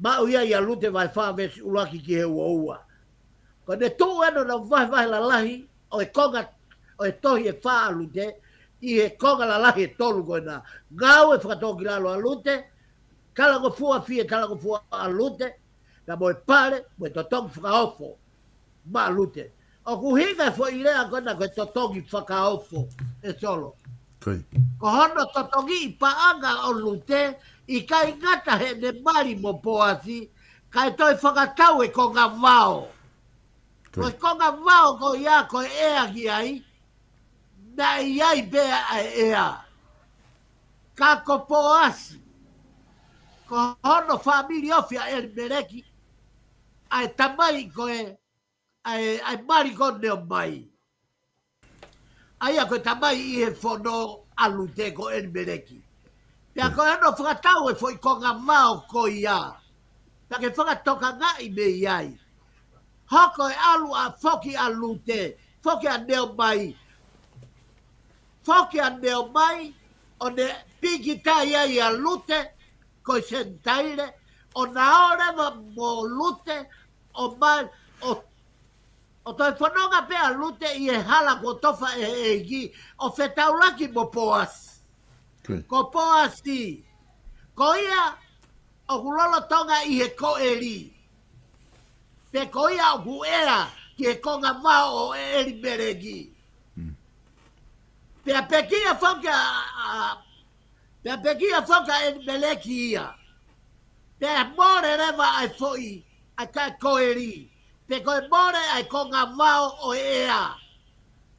Maʻu ia ʻia Lute vahe fā veesi ʻuluaki ki he ua ua. Ko ʻene tuʻu ena ʻo vahevahe lalahi, ʻo e konga, ʻo e tohi ʻe fā ʻa Lute, ʻi he konga lalahi ʻe tolu ko ena. Ngāue fakatōkilalo ʻa Lute, talangofua fie talangofua ʻa Lute, ka mo e pale, mo e totongi fakaofo, maʻa Lute. ʻOku ʻuhinga e foʻi lea ko ena ko e totongi fakaofo, ʻe Solo. Ko ia. Ko hono totongiʻi paʻanga ʻo Lute, ʻikai ngata heʻene mali mo Poasi, kae toe fakatau e konga vao. Ko ia. Ko e konga vao ko ia ko e ʻea ki ai, naʻe ʻi ai pē ʻa e ʻea. Ka ko Poasi, ko hono fāmili ofi ʻa ʻElimeleki, ʻa e tamai ko e, ʻa e, ʻa e mali ko Neomai. ʻA ia ko e tamai ʻi he fono ʻa Lute ko ʻElimeleki. Pea ko hono fakatau e foʻi konga vao ko ia. Pea ke fakatokangaʻi mei ai. Hoko e ʻalu ʻa foki ʻa Lute, foki ʻa Neomai. Foki ʻa Neomai, ʻo ne pīkitai ai ʻa Lute, ko e Senitaile, ʻo na ō leva mo Lute, ʻo mai, ʻo ʻo toe fononga pē ʻa Lute ʻi he hala kuo tofa ʻe he ʻEiki, ʻo fetaulaki mo Poasi. Ko Poasi. Ko ia ʻoku lolotonga ʻi he koeli. Pea ko ia ʻoku ʻea ki he konga vao ʻo ʻElimeleki. Pea pekia foki ʻa, ʻa, pea pekia foki ʻa ʻElimeleki ia. Pea mole leva ʻa e foʻi, ʻa e kae koeli. Pe ko e mole ʻa e konga vao ʻo e ʻea.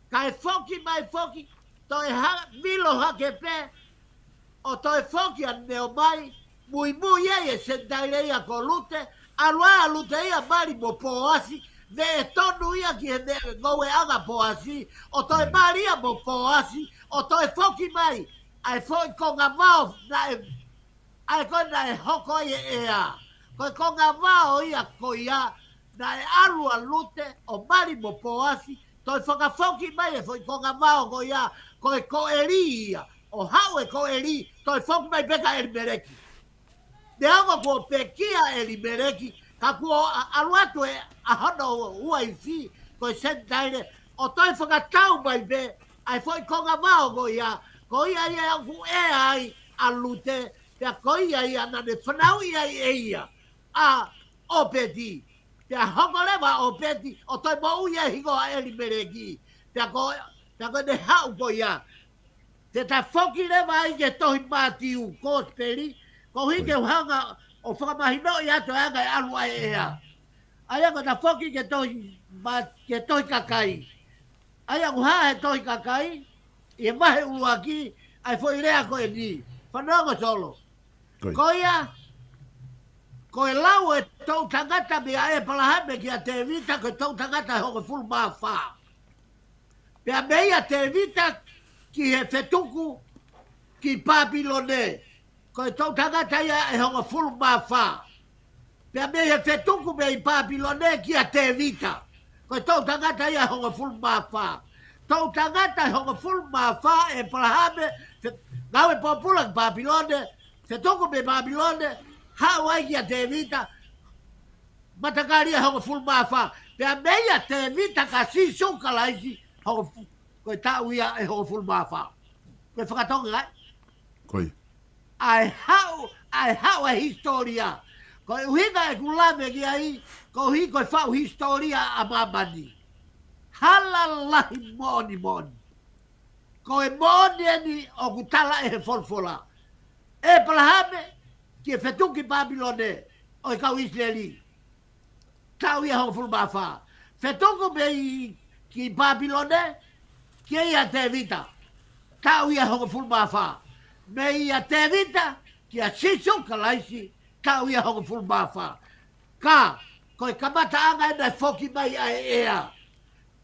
Kae foki mai foki, toe ha, vilo hake pē, ʻo toe foki ʻa Neomai, muimui ai e Senitaile ia ko Lute, ʻalu ʻa Lute ia mali mo Poasi, veʻe tonu ia ki he meʻa ngoueʻanga Poasi, ʻo toe mali ia mo Poasi, ʻo toe foki mai, ʻa e foʻi konga vao naʻe ʻa e ko ē naʻe hoko ai e ʻea. Ko e konga vao ia ko ia, naʻe ʻalu ʻa Lute, ʻo mali mo Poasi, toe fakafoki mai e foʻi konga vao ko ia, ko e koeli ia, ʻo haʻu e koeli, toe foki mai pē kia ʻElimeleki. Neongo kuo pekia ʻElimeleki, ka kuo ʻa, ʻalu atu e, ʻa hono uaifi, ko e Senitaile, ʻo toe fakatau mai pē, ʻa e foʻi konga vao ko ia, ko ia ia ʻoku ʻea ai, ʻa Lute, pea ko ia ia naʻa ne fanauʻi ai ʻe ia, ʻa ʻOpeti. Pea hoko leva ʻa ʻOpeti, ʻo toe moʻui ai hingoa ʻElimeleki. Pea ko, pea ko ʻene haʻu ko ia. Te ta foki leva ai ki he tohi Mātiu, Kosipeli, koeʻuhi ke u hanga ʻo fakamahinoʻi atu e anga e ʻalu ʻa e ʻea. ʻA ia ko ʻeta foki ki he tohi, ma, ki he tohi Kakai. ʻA ia ʻoku hā he tohi Kakai, ʻi he vahe ʻuluaki, ʻa e foʻi lea ko eni. Fanongo Solo. Ko ia, ko e lau e toʻu tangata meia ʻEpalahame kia Tēvita, ko e toʻu tangata ʻe hongofulu mā fā. Pea meia Tēvita ki he fetuku ki Papilone, ko e toʻu tangata ia ʻe hongofulu mā fā. Pea mei he fetuku mei Papilone kia Tēvita. Ko e toʻu tangata ia ʻe hongofulu mā fā. Toʻu tangata ʻe hongofulu mā fā ʻEpalahame, fe, ngāue pōpula ki Papilone, fetuku mei Papilone, haʻu ai kia Tēvita, matakali ia ʻe hongofulu mā fā. Pea meia Tēvita kia Sīsū Kalaisi, hongofu, ko e taʻu ia ʻe hongofulu mā fā. Ko e fakatonga ai. ʻA e haʻu, ʻa e haʻu e hisitōlia. Ko e ʻuhinga ʻeku lave ki ai, koeʻuhi ko e faʻu hisitōlia ʻa māmani. Hala lahi moʻoni moʻoni. Ko e moʻoni eni ʻoku tala ʻe he folofola. ʻEpalahame, ki he fetuku ki Papilone, ʻo e kau ʻIsileli. Taʻu ia ʻe hongofulu mā fā. Fetuku mei ki Papilone, kia Tēvita. Taʻu ia ʻe hongofulu mā fā. Meia Tēvita, kia Sīsū Kalaisi, taʻu ia ʻe hongofulu mā fā. Ka, ko e kamataʻanga ena e foki mai ʻa e ʻea.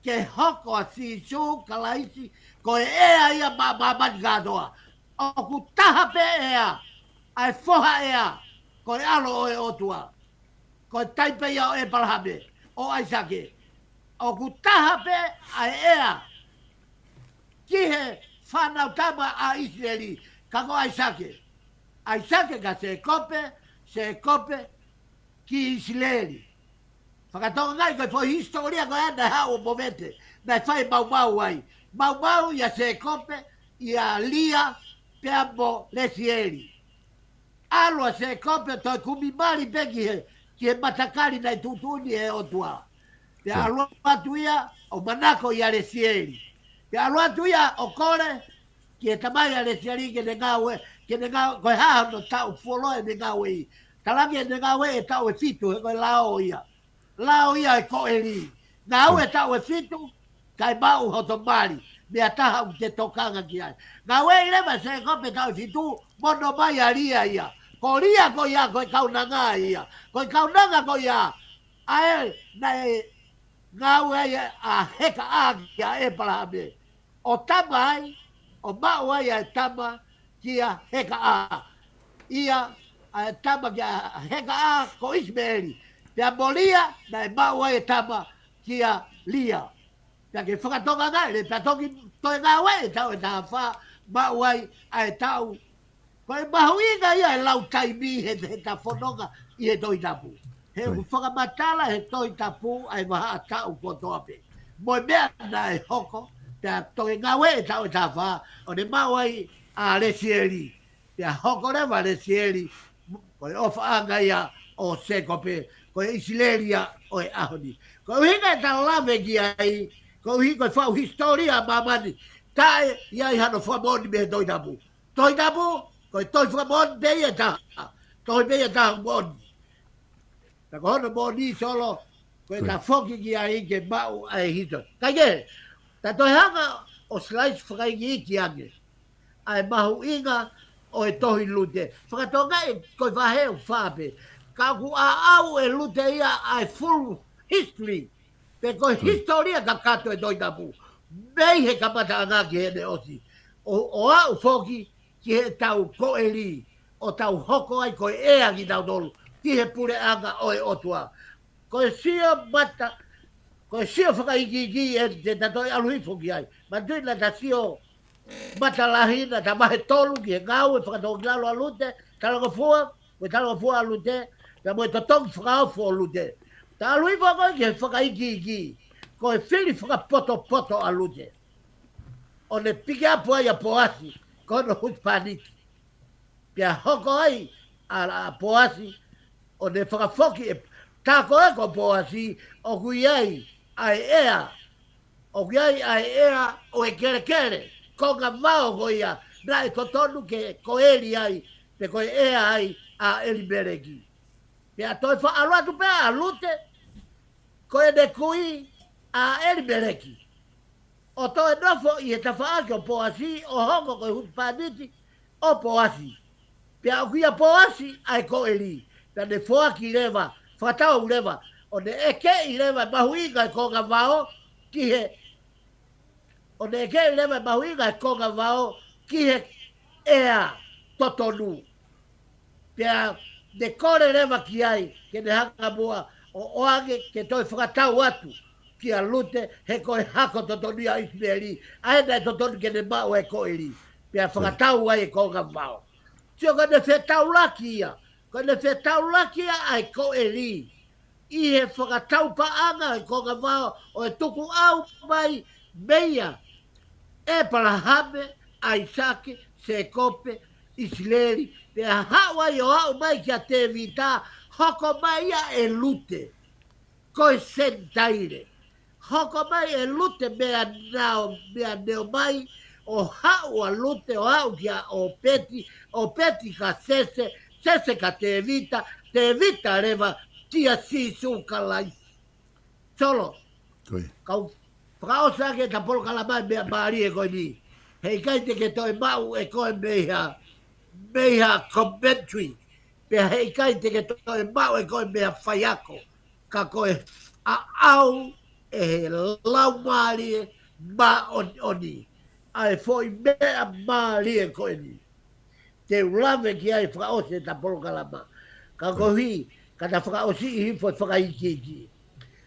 Ke hoko ʻa Sīsū Kalaisi, ko e ʻea ia mā, māmani kātoa. ʻOku taha pē ʻea, ʻa e foha ʻea, ko e ʻAlo ʻo e ʻOtua. Ko e taipe ia ʻo ʻEpalahame, ʻo ʻAisake. ʻOku taha pē ʻa e ʻea ki he fānau tama ʻa ʻIsileli, ka ko ʻAisake. ʻAisake kia Sēkope, Sēkope ki ʻIsileli. Fakatonga ai ko e foʻi hisitōlia ko ē naʻe haʻu ʻo movete, naʻe fai maumau ai. Maumau ʻia Sēkope, ʻia Lia, pea mo Lesieli. ʻAlu ʻa Sēkope ʻo toe kumi mali pē ki he, ki he matakali naʻe tuʻutuʻuni ʻe he ʻOtua. Pea ʻalu atu ia ʻo manako ʻia Lesieli. Pea ʻalu atu ia ʻo kole ki he tamai ʻa Lesieli ke ne ngāue, ke ne ngāue, ko e hā hono taʻu fuoloa ʻene ngāue ʻi. Talaange ʻene ngāue ʻi he taʻu ʻe fitu, he ko e lao ia. Lao ia ʻe koeli. Ngāue taʻu ʻe fitu, kae maʻu hoto mali, meʻa taha ʻoku te tokanga ki ai. Ngāueʻi leva ʻe Sēkope taʻu ʻe fitu, mono mai ʻa Lia ia. Ko Lia ko ia, ko e kaunanga ia. Ko e kaunanga ko ia, ʻa ē naʻe ngāue ai ʻa Heka ʻaki ʻa ʻEpalahame. ʻo tama ai, ʻo maʻu ai ʻa e tama kia Hekaʻā. ʻIa, ʻa e tama kia Hekaʻā ko ʻIsimeli. Pea mo Lia, naʻe maʻu ai e tama kia Lia. Pea ke fakatokangaʻi leva, pea toki toe ngāue ʻe taʻu ʻe taha fā, maʻu ai ʻa e taʻu. Ko e mahuʻinga ia e lau taimi he, he ta fononga ʻi he Tohi Tapu. He ʻoku fakamatala he Tohi Tapu ʻa e vahaʻa taʻu kotoa pē. Mo e meʻa naʻe hoko, pea toe ngāue ʻe taʻu ʻe taha fā, ʻo ne maʻu ai ʻa Lesieli. Pea hoko leva Lesieli, ko e ʻofaʻanga ia ʻo Sēkope, ko e ʻIsileli ia ʻo e ʻaho ni. Ko e ʻuhinga ʻe ta lave ki ai, ko e ʻuhi ko e faʻu hisitōlia ʻa māmani, taʻe ʻi ai hano fakamoʻoni mei he Tohi Tapu. Tohi Tapu, ko e tohi fakamoʻoni pē ia ʻe taha. Tohi pē ia ʻe taha moʻoni. Pea ko hono moʻoni Solo, ko e ta foki ki ai ke maʻu ʻa e hisitōlia. Kae kehe, ta toe hanga ʻo slice fakaikiiki ange ʻa e mahuʻinga ʻo e tohi Lute. Fakatokangaʻi ko e vahe ʻe fā pē. Ka ʻoku ʻaʻau ʻe Lute ia ʻa e full history. Pe ko e hisitōlia kakato e Tohi Tapu. Mei he kamataʻanga ki heʻene ʻosi. ʻO, ʻo aʻu foki ki heʻetau koeli, ʻo tau hoko ai ko e ʻea kitautolu ki he puleʻanga ʻo e ʻOtua. Ko e sio mata, ko e sio fakaikiiki eni te ta toe ʻalu hifo ki ai. Manatuʻi naʻa ta sio mata lahi, naʻa ta vahe tolu ki he ngāue fakatōkilalo ʻa Lute, talangofua, mo e talangofua ʻa Lute, pea mo e totongi fakaofo ʻo Lute. Ta ʻalu hifo ko ē ki he fakaikiiki, ko e fili fakapotopoto ʻa Lute. ʻO ne piki ʻapi ai ʻa Poasi, ko hono husepāniti. Pea hoko ai ʻa, ʻa Poasi, ʻo ne fakafoki e, tā ko ē ko Poasi, ʻoku ʻi ai ʻa e ʻea, ʻoku ʻi ai ʻa e ʻea ʻo e kelekele, konga vao ko ia, naʻe totonu ke koeli ai, pe ko e ʻea ai ʻa ʻElimeleki. Pea toe faʻa ʻalu atu pē ʻa Lute, ko ʻene kui ʻa ʻElimeleki. ʻO toe nofo ʻi he tafaʻaki ʻo Poasi, ʻo hoko ko e husepāniti ʻo Poasi. Pea ʻoku ʻia Poasi ʻa e koeli. Pea ne foaki leva, fakatau leva, ʻo ne ʻekeʻi leva e mahuʻinga e konga vao ki he, ʻo ne ʻekeʻi leva e mahuʻinga e konga vao ki he ʻea totonu. Pea ne kole leva ki ai, ke ne hanga muʻa ʻo ʻoange ke toe fakatau atu kia Lute, he ko e hako totonu ia ʻo ʻIsimeli, ʻa ē naʻe totonu ke ne maʻu e koeli. Pea fakatau ai e konga vao. Sio ko ʻene fetaulaki ia, ko ʻene fetaulaki ia ʻa e koeli. ʻI he fakatau paʻanga e konga vao ʻo e tukuʻau mai meia ʻĒpalahame, ʻAisake, Sēkope, ʻIsileli, pea haʻu ai ʻo aʻu mai kia Tēvita, hoko mai ia ʻe Lute ko e Senitaile. Hoko mai ʻe Lute meia Nao-, meia Neomai, ʻo haʻu ʻa Lute ʻo aʻu kia ʻŌpeti, ʻŌpeti kia Sese, Sese kia Tēvita, Tēvita leva kia Sīsū Kalaisi. Solo. Kau fakaʻosi ʻaki ʻeta polokalama ʻi he meʻa mālie ko eni. Heʻikai te ke toe maʻu ʻe koe mei ha, mei ha commentary. Pea heʻikai te ke toe maʻu ʻe koe mei ha faiako. Ka ko e ʻaʻau ʻe he Laumālie Māʻoniʻoni ʻa e foʻi meʻa mālie ko eni. Te u lave ki ai fakaʻosi ʻeta polokalama. Ka koeʻuhi, ka ta fakaʻosi ʻi he foʻi fakaikiiki.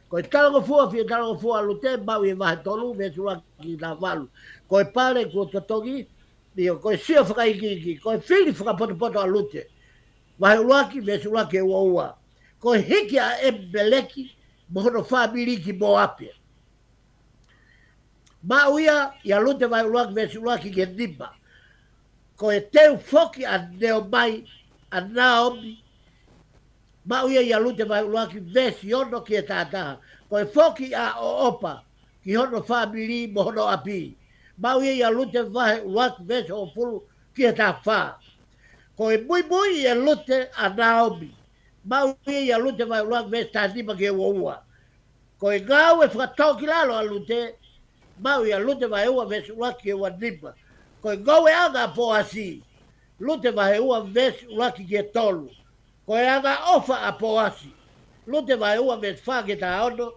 Ko e talangofua, fie talangofua ʻa Lute, maʻu ʻi he vahe tolu, veesi ʻuluaki ki he taha valu. Ko e pale kuo totongi, ʻio, ko e sio fakaikiiki, ko e fili fakapotopoto ʻa Lute. Vahe ʻuluaki, veesi ʻuluaki ki he ua ua. Ko e hiki ʻa ʻElimeleki, mo hono fāmili ki Moape. Maʻu ia ʻia Lute vahe ʻuluaki veesi ʻuluaki ki he nima. Ko e teu foki ʻa Neomai, ʻa Naomi. Maʻu ia ʻia Lute vahe ʻuluaki veesi ono ki he taha taha. Ko e foki ʻa ʻOpa ki hono fāmili mo hono ʻapi. Maʻu ia ʻia Lute vahe ʻuluaki veesi hongofulu ki he taha fā. Ko e muimui ʻe Lute ʻa Naomi. Maʻu ia ʻia Lute vahe ʻuluaki veesi taha nima ki he ua ua. Ko e ngāue fakatōkilalo ʻa Lute, maʻu ʻia Lute vahe ua veesi ʻuluaki ki he ua nima. Ko e ngoueʻanga ʻa Poasi, Lute vahe ua veesi ʻuluaki ki he tolu. Ko e angaʻofa ʻa Poasi, Lute vahe ua veesi fā ki he taha ono.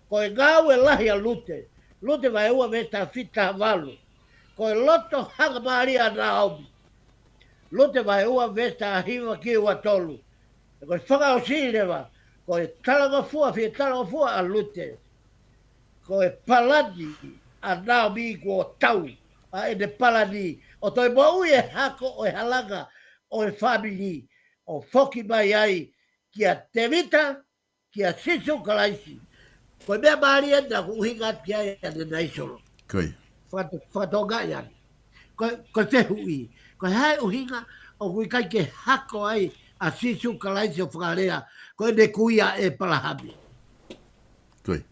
Ko e ngāue lahi ʻa Lute, Lute vahe ua veesi taha fitu ki he taha valu. ko e loto hangamālie ʻa Naomi. Lute vahe ua veesi taha hiva ki he ua tolu. Ko e fakaʻosi leva, ko e talangofua, fie talangofua ʻa Lute. Ko e palani ʻa Naomi kuo tau, ʻa ʻene palani ʻo toe moʻui e hako ʻo e halanga ʻo e fāmili, ʻo foki mai ai kia Tēvita, kia Sīsū Kalaisi. Ko e meʻa mālie ena ʻoku ʻuhinga atu ki ai ʻanenai Solo. Ko ia. Fakato-, fakatokangaʻi ange. Ko, ko e fehuʻi. Ko e hā e ʻuhinga ʻoku ʻikai ke hako ai ʻa Sīsū Kalaisi ʻo fakalea, ko ʻene kui ʻa ʻĒpalahame. Ko ia.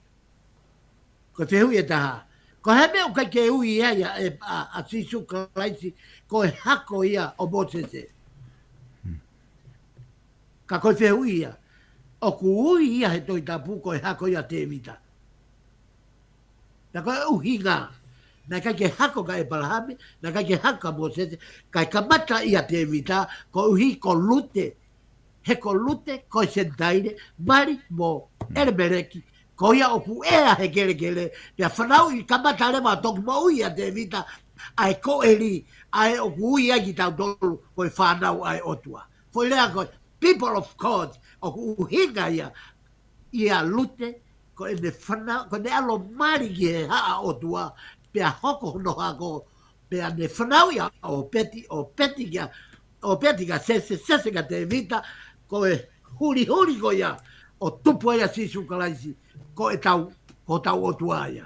Ko e fehuʻi ʻe taha. Ko e hā e meʻa ʻoku ʻikai ke ui ai ʻa, ʻa, ʻa Sīsū Kalaisi, ko e hako ia ʻo Mōsese. Hmm. Ka ko e fehuʻi ia, ʻoku ui ia he Tohi Tapu ko e hako ia ʻa Tēvita. Naʻe ko e ʻuhinga, naʻe ʻikai ke hako kia ʻĒpalahame, naʻe ʻikai ke hako kia Mōsese, kae kamata ʻia Tēvita, koeʻuhi ko Lute, he ko Lute, ko e Senitaile, mali mo ʻElimeleki, ko ia ʻoku ʻea he kelekele, pea fanauʻi kamata leva toki moʻui ʻa Tēvita, ʻa e koeli, ʻa ē ʻoku ui ai kitautolu, ko e fānau ʻa e ʻOtua. Foʻi lea ko e people of God, ʻoku ʻuhinga ia, ʻia Lute, ko ʻene fana-, ko ʻene ʻalu ʻo mali ki he haʻa ʻOtua, pea hoko hono hako, pea ne fanauʻi ʻa ʻŌpeti, ʻŌpeti kia, ʻŌpeti kia Sese, Sese kia Tēvita, ko e hulihuli ko ia, ʻo tupu ai ʻa Sīsū Kalaisi, ko ʻetau, ko hotau ʻOtua ia.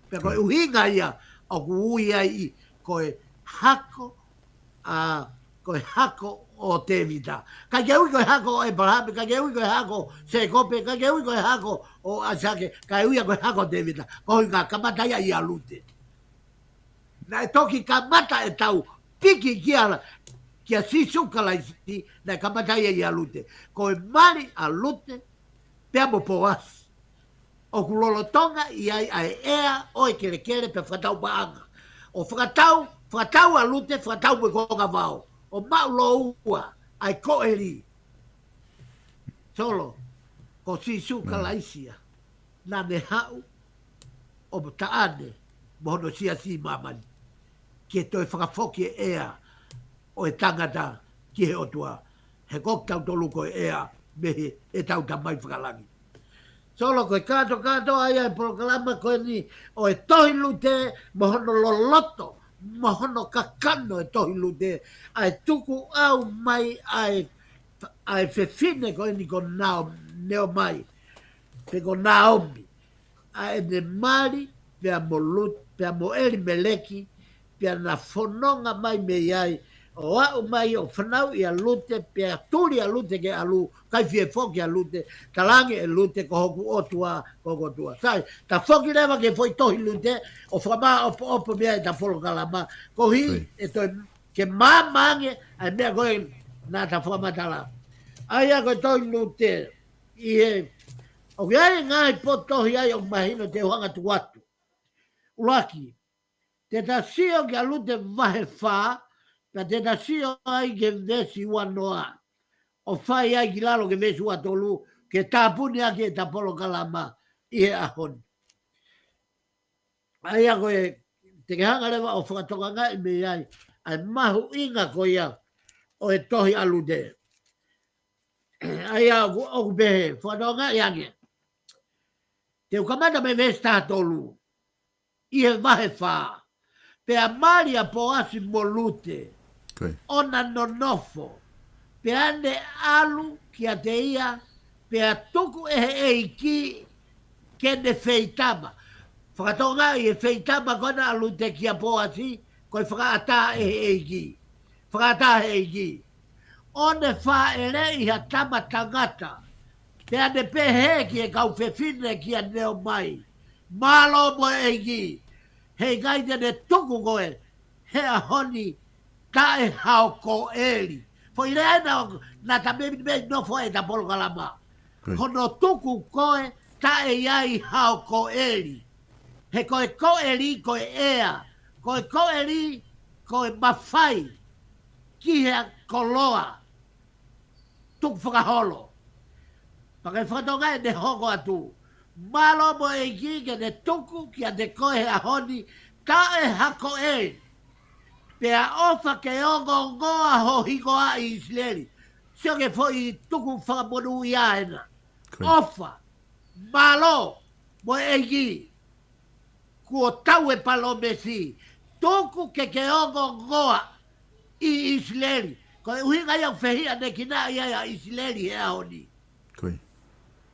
Pea ko e ʻuhinga ia, ʻoku ui ai ʻi, ko e hako, ʻa, ko e hako ʻo Tēvita. ʻIkai ke ui ko e hako ʻo ʻĒpalahame, ʻikai ke ui ko e hako ʻo Sēkope, ʻikai ke ui ko e hako ʻo ʻAisake, kae ui ia ko e hako ʻo Tēvita. Ko e ʻuhinga kamata ia ʻia Lute. Naʻe toki kamata ʻetau piki kia, kia Sīsū Kalaisi, naʻe kamata ia ʻia Lute. Ko e mali ʻa Lute, pea mo Poasi. ʻOku lolotonga ʻi ai ʻa e ʻea ʻo e kelekele pea fakatau paʻanga. ʻO fakatau, fakatau ʻa Lute, fakatau mo e konga vao. ʻO maʻu lōua ʻa e koeli. Solo, ko Sīsū Kalaisi ia. Naʻa ne haʻu ʻo taʻane mo hono siasi ʻi māmani. Ke toe fakafoki e ʻea ʻo e tangata ki he ʻOtua. He ko kitautolu ko e ʻea mei he ʻetau Tamai Fakalangi. Solo, ko e kātoa kātoa ia e polokalama ko eni ʻo e tohi Lute, mo hono loloto, mo hono kakano e tohi Lute, ʻa e tukuʻau mai ʻa e, ʻa e fefine ko eni ko Nao-, Neomai, pe ko Naomi. ʻA ʻene mali, pea mo Lut-, pea mo ʻElimeleki, pea na fononga mai mei ai, ʻo aʻu mai ʻo fanauʻi ʻa Lute, pea tuli ʻa Lute ke ʻalu, ʻikai fie foki ʻa Lute, talaange ʻe Lute ko hoku ʻOtua, ko hoku ʻOtua. Sai, ta foki leva ki he foʻi tohi Lute, ʻo fakamāʻopoʻopo mei ai ʻeta polokalama, koeʻuhi ʻe toe ke maama ange ʻa e meʻa ko ē naʻa ta fakamatala. ʻA ia ko e tohi Lute, ʻi he, ʻoku ʻi ai e ngaahi potu tohi ai ʻoku mahino te u hanga atu atu. ʻUluaki, te ta sio kia Lute vahe fā, pea te ta sio ai ki he veesi ua noa. ʻO fai ai ki lalo ki he veesi ua tolu, ke tāpuni ʻaki ʻeta polokalama ʻi he ʻaho ni. ʻA ia ko e, te ke hanga leva ʻo fakatokangaʻi mei ai, ʻa e mahuʻinga ko ia ʻo e tohi ʻa Lute. ʻA ia ʻoku, ʻoku pehē, fakatokangaʻi ange. Te u kamata mei he veesi taha tolu. ʻI he vahe fā. Pea mali ʻa Poasi mo Lute. Ko ia. ʻO na nonofo. Pea ne ʻalu kiate ia, pea tuku ʻe he ʻEiki ke ne feitama. Fakatokangaʻi e feitama ko ena ʻa Lute kia Poasi, ko e fakaʻatā ʻe he ʻEiki. Fakaʻatā ʻe he ʻEiki. ʻO ne fāʻeleʻi ha tama tangata. Pea ne pehē ki he kau fefine kia Neomai. Mālō mo e ʻEiki. He ʻikai te ne tuku koe he ʻaho ni taʻe hao koeli. Foʻi lea ena naʻa ta meimei nofo ai ʻeta polokalama. Ko ia. Hono tuku koe taʻe ʻi ai hao koeli. He ko e koeli, ko e ʻea. Ko e koeli, ko e mafai ki he koloa. Tukufakaholo. Pea ke fakatokangaʻi ʻene hoko atu. Mālō mo e ʻEiki ke ne tuku kiate koe he ʻaho ni taʻe hao koeli. Pea ʻofa ke ongoongoa ho hingoa ʻi ʻIsileli. Sio ki he foʻi tuku fakamonūʻia ena. ʻOfa, mālō, mo e ʻEiki. Kuo tau e palōmesi. Tuku ke ke ongoongoa ʻi ʻIsileli. Ko e ʻuhinga ia ʻoku fehiʻanekinaʻi ai ʻa ʻIsileli he ʻaho ni.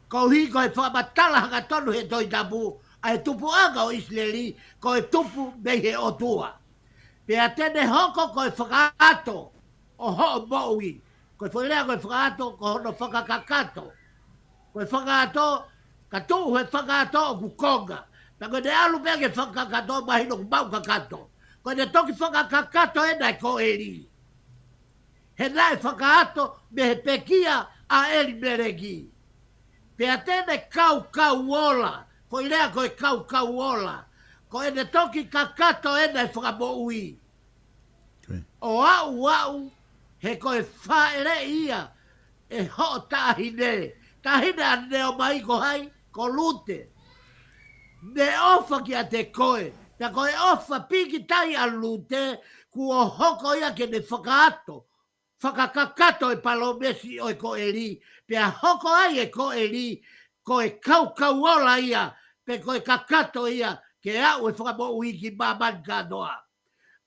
Koeʻuhi ko e fakamatala hangatonu he Tohi Tapu, ʻa e tupuʻanga ʻo ʻIsileli, ko e tupu mei he ʻOtua. Pea te ne hoko ko e fakaato ʻo hoʻo moʻui. Ko e foʻi lea ko e fakaato, ko hono fakakakato. Ko e fakaato, ka tuʻu he fakaato ʻoku konga. Pea ko ʻene ʻalu pē ki he fakakakato, mahino ʻoku maʻu kakato. Ko ʻene toki fakakakato ena ʻe Koeli. He naʻe fakaato mei he pekia ʻa ʻElimeleki. Pea te ne kaukau ola, foʻi lea ko e kaukau ola. Ko ʻene toki kakato ena e fakamoʻui. ʻO aʻu aʻu, he ko e fāʻeleʻi ia ʻe hoʻo taʻahine. Taʻahine ʻa Neomai ko hai, ko Lute. Ne ʻofa kiate koe. Pea ko e ʻofa pikitai ʻa Lute, kuo hoko ia ke ne fakaato, fakakakato e palōmesi ʻo e Koeli. Pea hoko ai e Koeli, ko e kaukau ola ia, pe ko e kakato ia, ke aʻu e fakamoʻui ki māmani kātoa.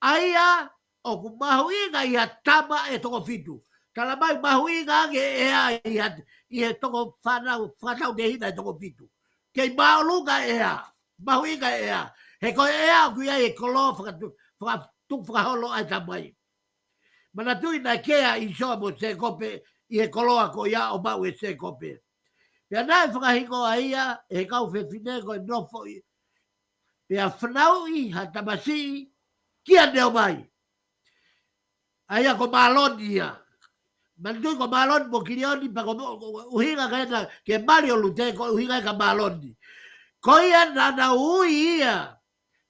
ʻA ia ʻoku mahuʻinga ʻi ha tama ʻe toko fitu. Tala mai mahuʻinga ange ʻea ʻi ha, ʻi he toko fānau, fānau tehina ʻe toko fitu. Kei māʻolunga ʻea, mahuʻinga ʻea. He ko e ʻea ʻoku ʻi ai e koloa fakatu-, fakatu-, fakaholo ʻa e tamai. Manatuʻi naʻe kea ʻĪsoa mo Sēkope ʻi he koloa ko ia ʻo maʻu ʻe Sēkope. Pea naʻe fakahingoa ia ʻe he kau fefine ko e nofo ʻi, pea fanauʻi ha tamasiʻi kia Neomai. ʻA ia ko Māloni ia. Manatuʻi ko Māloni mo Kilioni pea ko mo, ko, ko ʻuhinga ka ena ke mali ʻo Lute ko ʻuhinga ka Māloni. Ko ia naʻa na ui ia.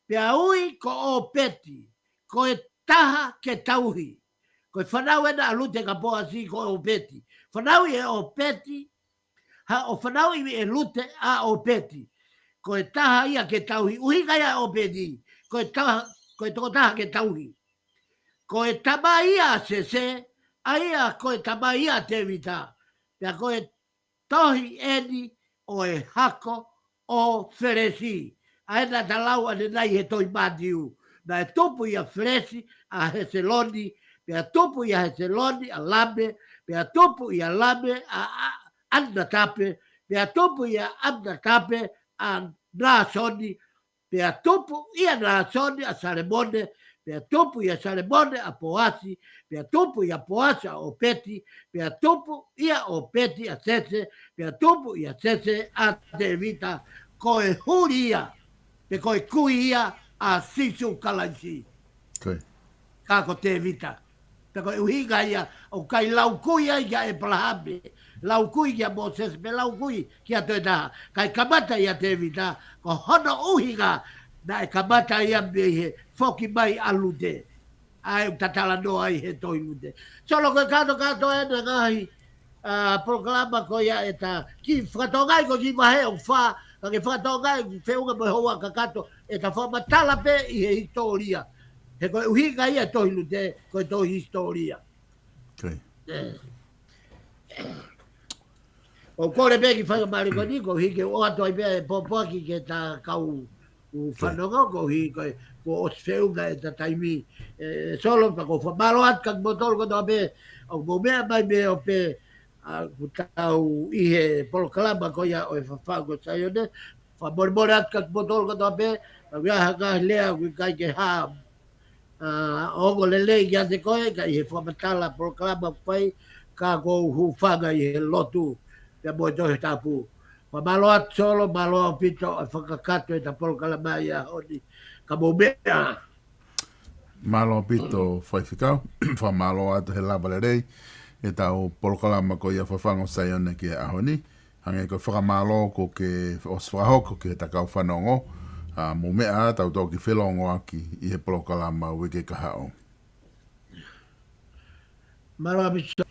Pea ui ko ʻŌpeti. Ko e taha ke tauhi. Ko e fanau ena ʻa Lute ka Poasi ko ʻŌpeti. Fanauʻi ʻe ʻŌpeti, ha, ʻo fanauʻi ʻe Lute ʻa ʻŌpeti. Ko e taha ia ke tauhi. ʻUhinga ia ʻa ʻŌpeti. Ko e taha, ko e tokotaha ke tauhi. Ko e tamai ia ʻa Sese, ʻa ia ko e tamai ia ʻa Tēvita. Pea ko e tohi eni ʻo e hako ʻo Felesi. ʻA ena ta lau ʻanenai he tohi Mātiu. Naʻe tupu ʻia Felesi ʻa Heseloni, pea tupu ʻia Heseloni ʻa Lame, pea tupu ʻia Lame ʻa, ʻa ʻAminatape, pea tupu ʻia ʻAminatape ʻa Nāsoni, pea tupu ʻia Nāsoni ʻa Salemone, pea tupu ʻia Salemone ʻa Poasi, pea tupu ʻia Poasi ʻa ʻŌpeti, pea tupu ʻia ʻŌpeti ʻa Sese, pea tupu ʻia Sese ʻa Tēvita, ko e huli ia, pe ko e kui ia ʻa Sīsū Kalaisi. Ka ko Tēvita. Pea ko e ʻuhinga ia, ʻoku ʻikai laukui ai kia ʻĒpalahame, laukui kia Mōsese, pe laukui kia toe taha. ʻIkai kamata ʻia Tēvita, ko hono ʻuhinga, naʻe kamata ia mei he foki mai ʻa Lute. ʻA ia ʻoku ta talanoa ai he tohi Lute. Solo ko e kātoa kātoa ena ngaahi, ʻa, polokalama ko ia ʻeta kiʻi fakatokangaʻi ko e kiʻi vahe ʻoku fā, ka ke fakatokangaʻi feʻunga mo e houa kakato ʻeta fakamatala pē ʻi he hisitōlia. He ko e ʻuhinga ia e tohi Lute, ko e tohi hisitōlia. ʻOku kole pē ki he faingamālie ko eni, koeʻuhi ke ʻoatu ai pē e pōpoaki ki he ta kau fanongo, koeʻuhi ko e, kuo ʻosi feʻunga ʻeta taimi. ʻE, Solo, pea ʻoku ou fakamālō atu kia kimoutolu kotoa pē ʻoku mou meʻa mai mei ʻo pē, ʻa, kuo tau ʻi he polokalama ko ia ʻo e Fafangu ʻo Saione. Fakamolemole atu kia kimoutolu kotoa pē, ʻoku ʻi ai ha ngaahi lea ʻoku ʻikai ke hā, ʻa, ongo lelei kiate koe, ka ʻi he fakamatala polokalama ʻoku fai, ka ʻoku ou hūfanga ʻi he lotu, pea mo e Tohi Tapu. Fakamālō atu Solo, mālō ʻaupito e fakakakato ʻeta polokalama ʻi he ʻaho ni, ka mou meʻa. Mālō ʻaupito Faifekau, fakamālō atu he lava lelei ʻetau polokalama ko ia Fafangu ʻo Saione ki he ʻaho ni. Hangē ko e fakamālō kuo ke ʻosi fakahoko ki he ta kau fanongo, ʻa, mou meʻa ā tau toki felōngoaki ʻi he polokalama uike kahaʻu. Mālō ʻaupito.